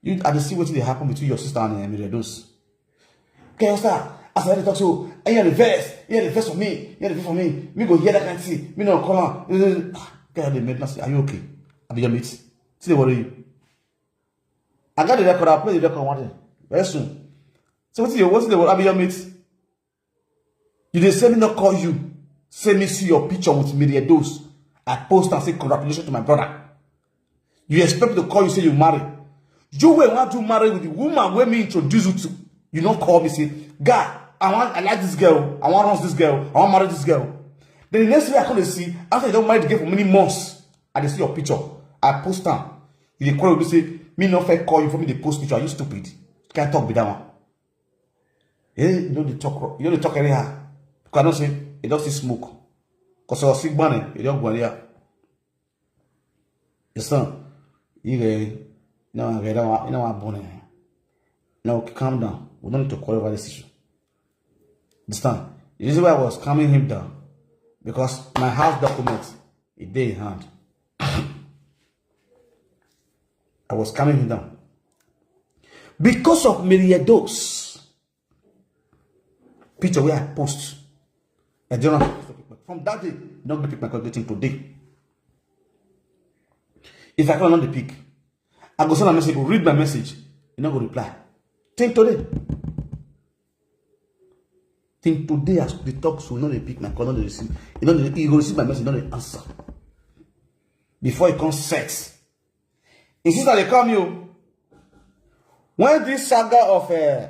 you, I dey see wetin dey happen between your sister and, uh, Miriados." Okay, sir, as I dey talk so, and you dey vex, you dey vex for me, you dey vex for me. Me go hear that kind thing, me no call am. Ah, guy, dey make me say, "Are you okay? I be your mate. Still dey worry you." I got the record, I'll play the record one day, very soon. So wetin you, wetin dey worry, I be your mate. You dey say me no call you, say me see your picture with Miriados. I post and say, "Congratulations to my brother." You expect me to call you, say you marry. You wey want to marry with the woman wey me introduce you to. You no call me, say, "Guy, I want, I like this girl. I want runs this girl. I want marry this girl." Then the next day I come to see, after you don marry the girl for many months, I dey see your picture. I post am. You dey quarrel with me, say, me no fit call you for me dey post picture. Are you stupid? Can't talk be that one. Eh, you know the talk, you know the talk anyhow. Because I don't say, you don't see smoke. Because I was sick money, you don't go anyhow. Your son, you know, you know, I don't want, you know, I'm born. Now, calm down. We don't need to quarrel over this issue. Understand? The reason why I was calming him down, because my house document, it dey in hand. I was calming him down. Because of Miriados picture where I post, I don't know. From that day, no go pick my call, getting today. If I call, not the pick, I go send a message, go read my message, you no go reply. Think today. Think today as we talk, so you no dey pick my call, no dey receive. You no dey, you go receive my message, no dey answer. Before you come set, his sister dey call me o. When this saga of, uh,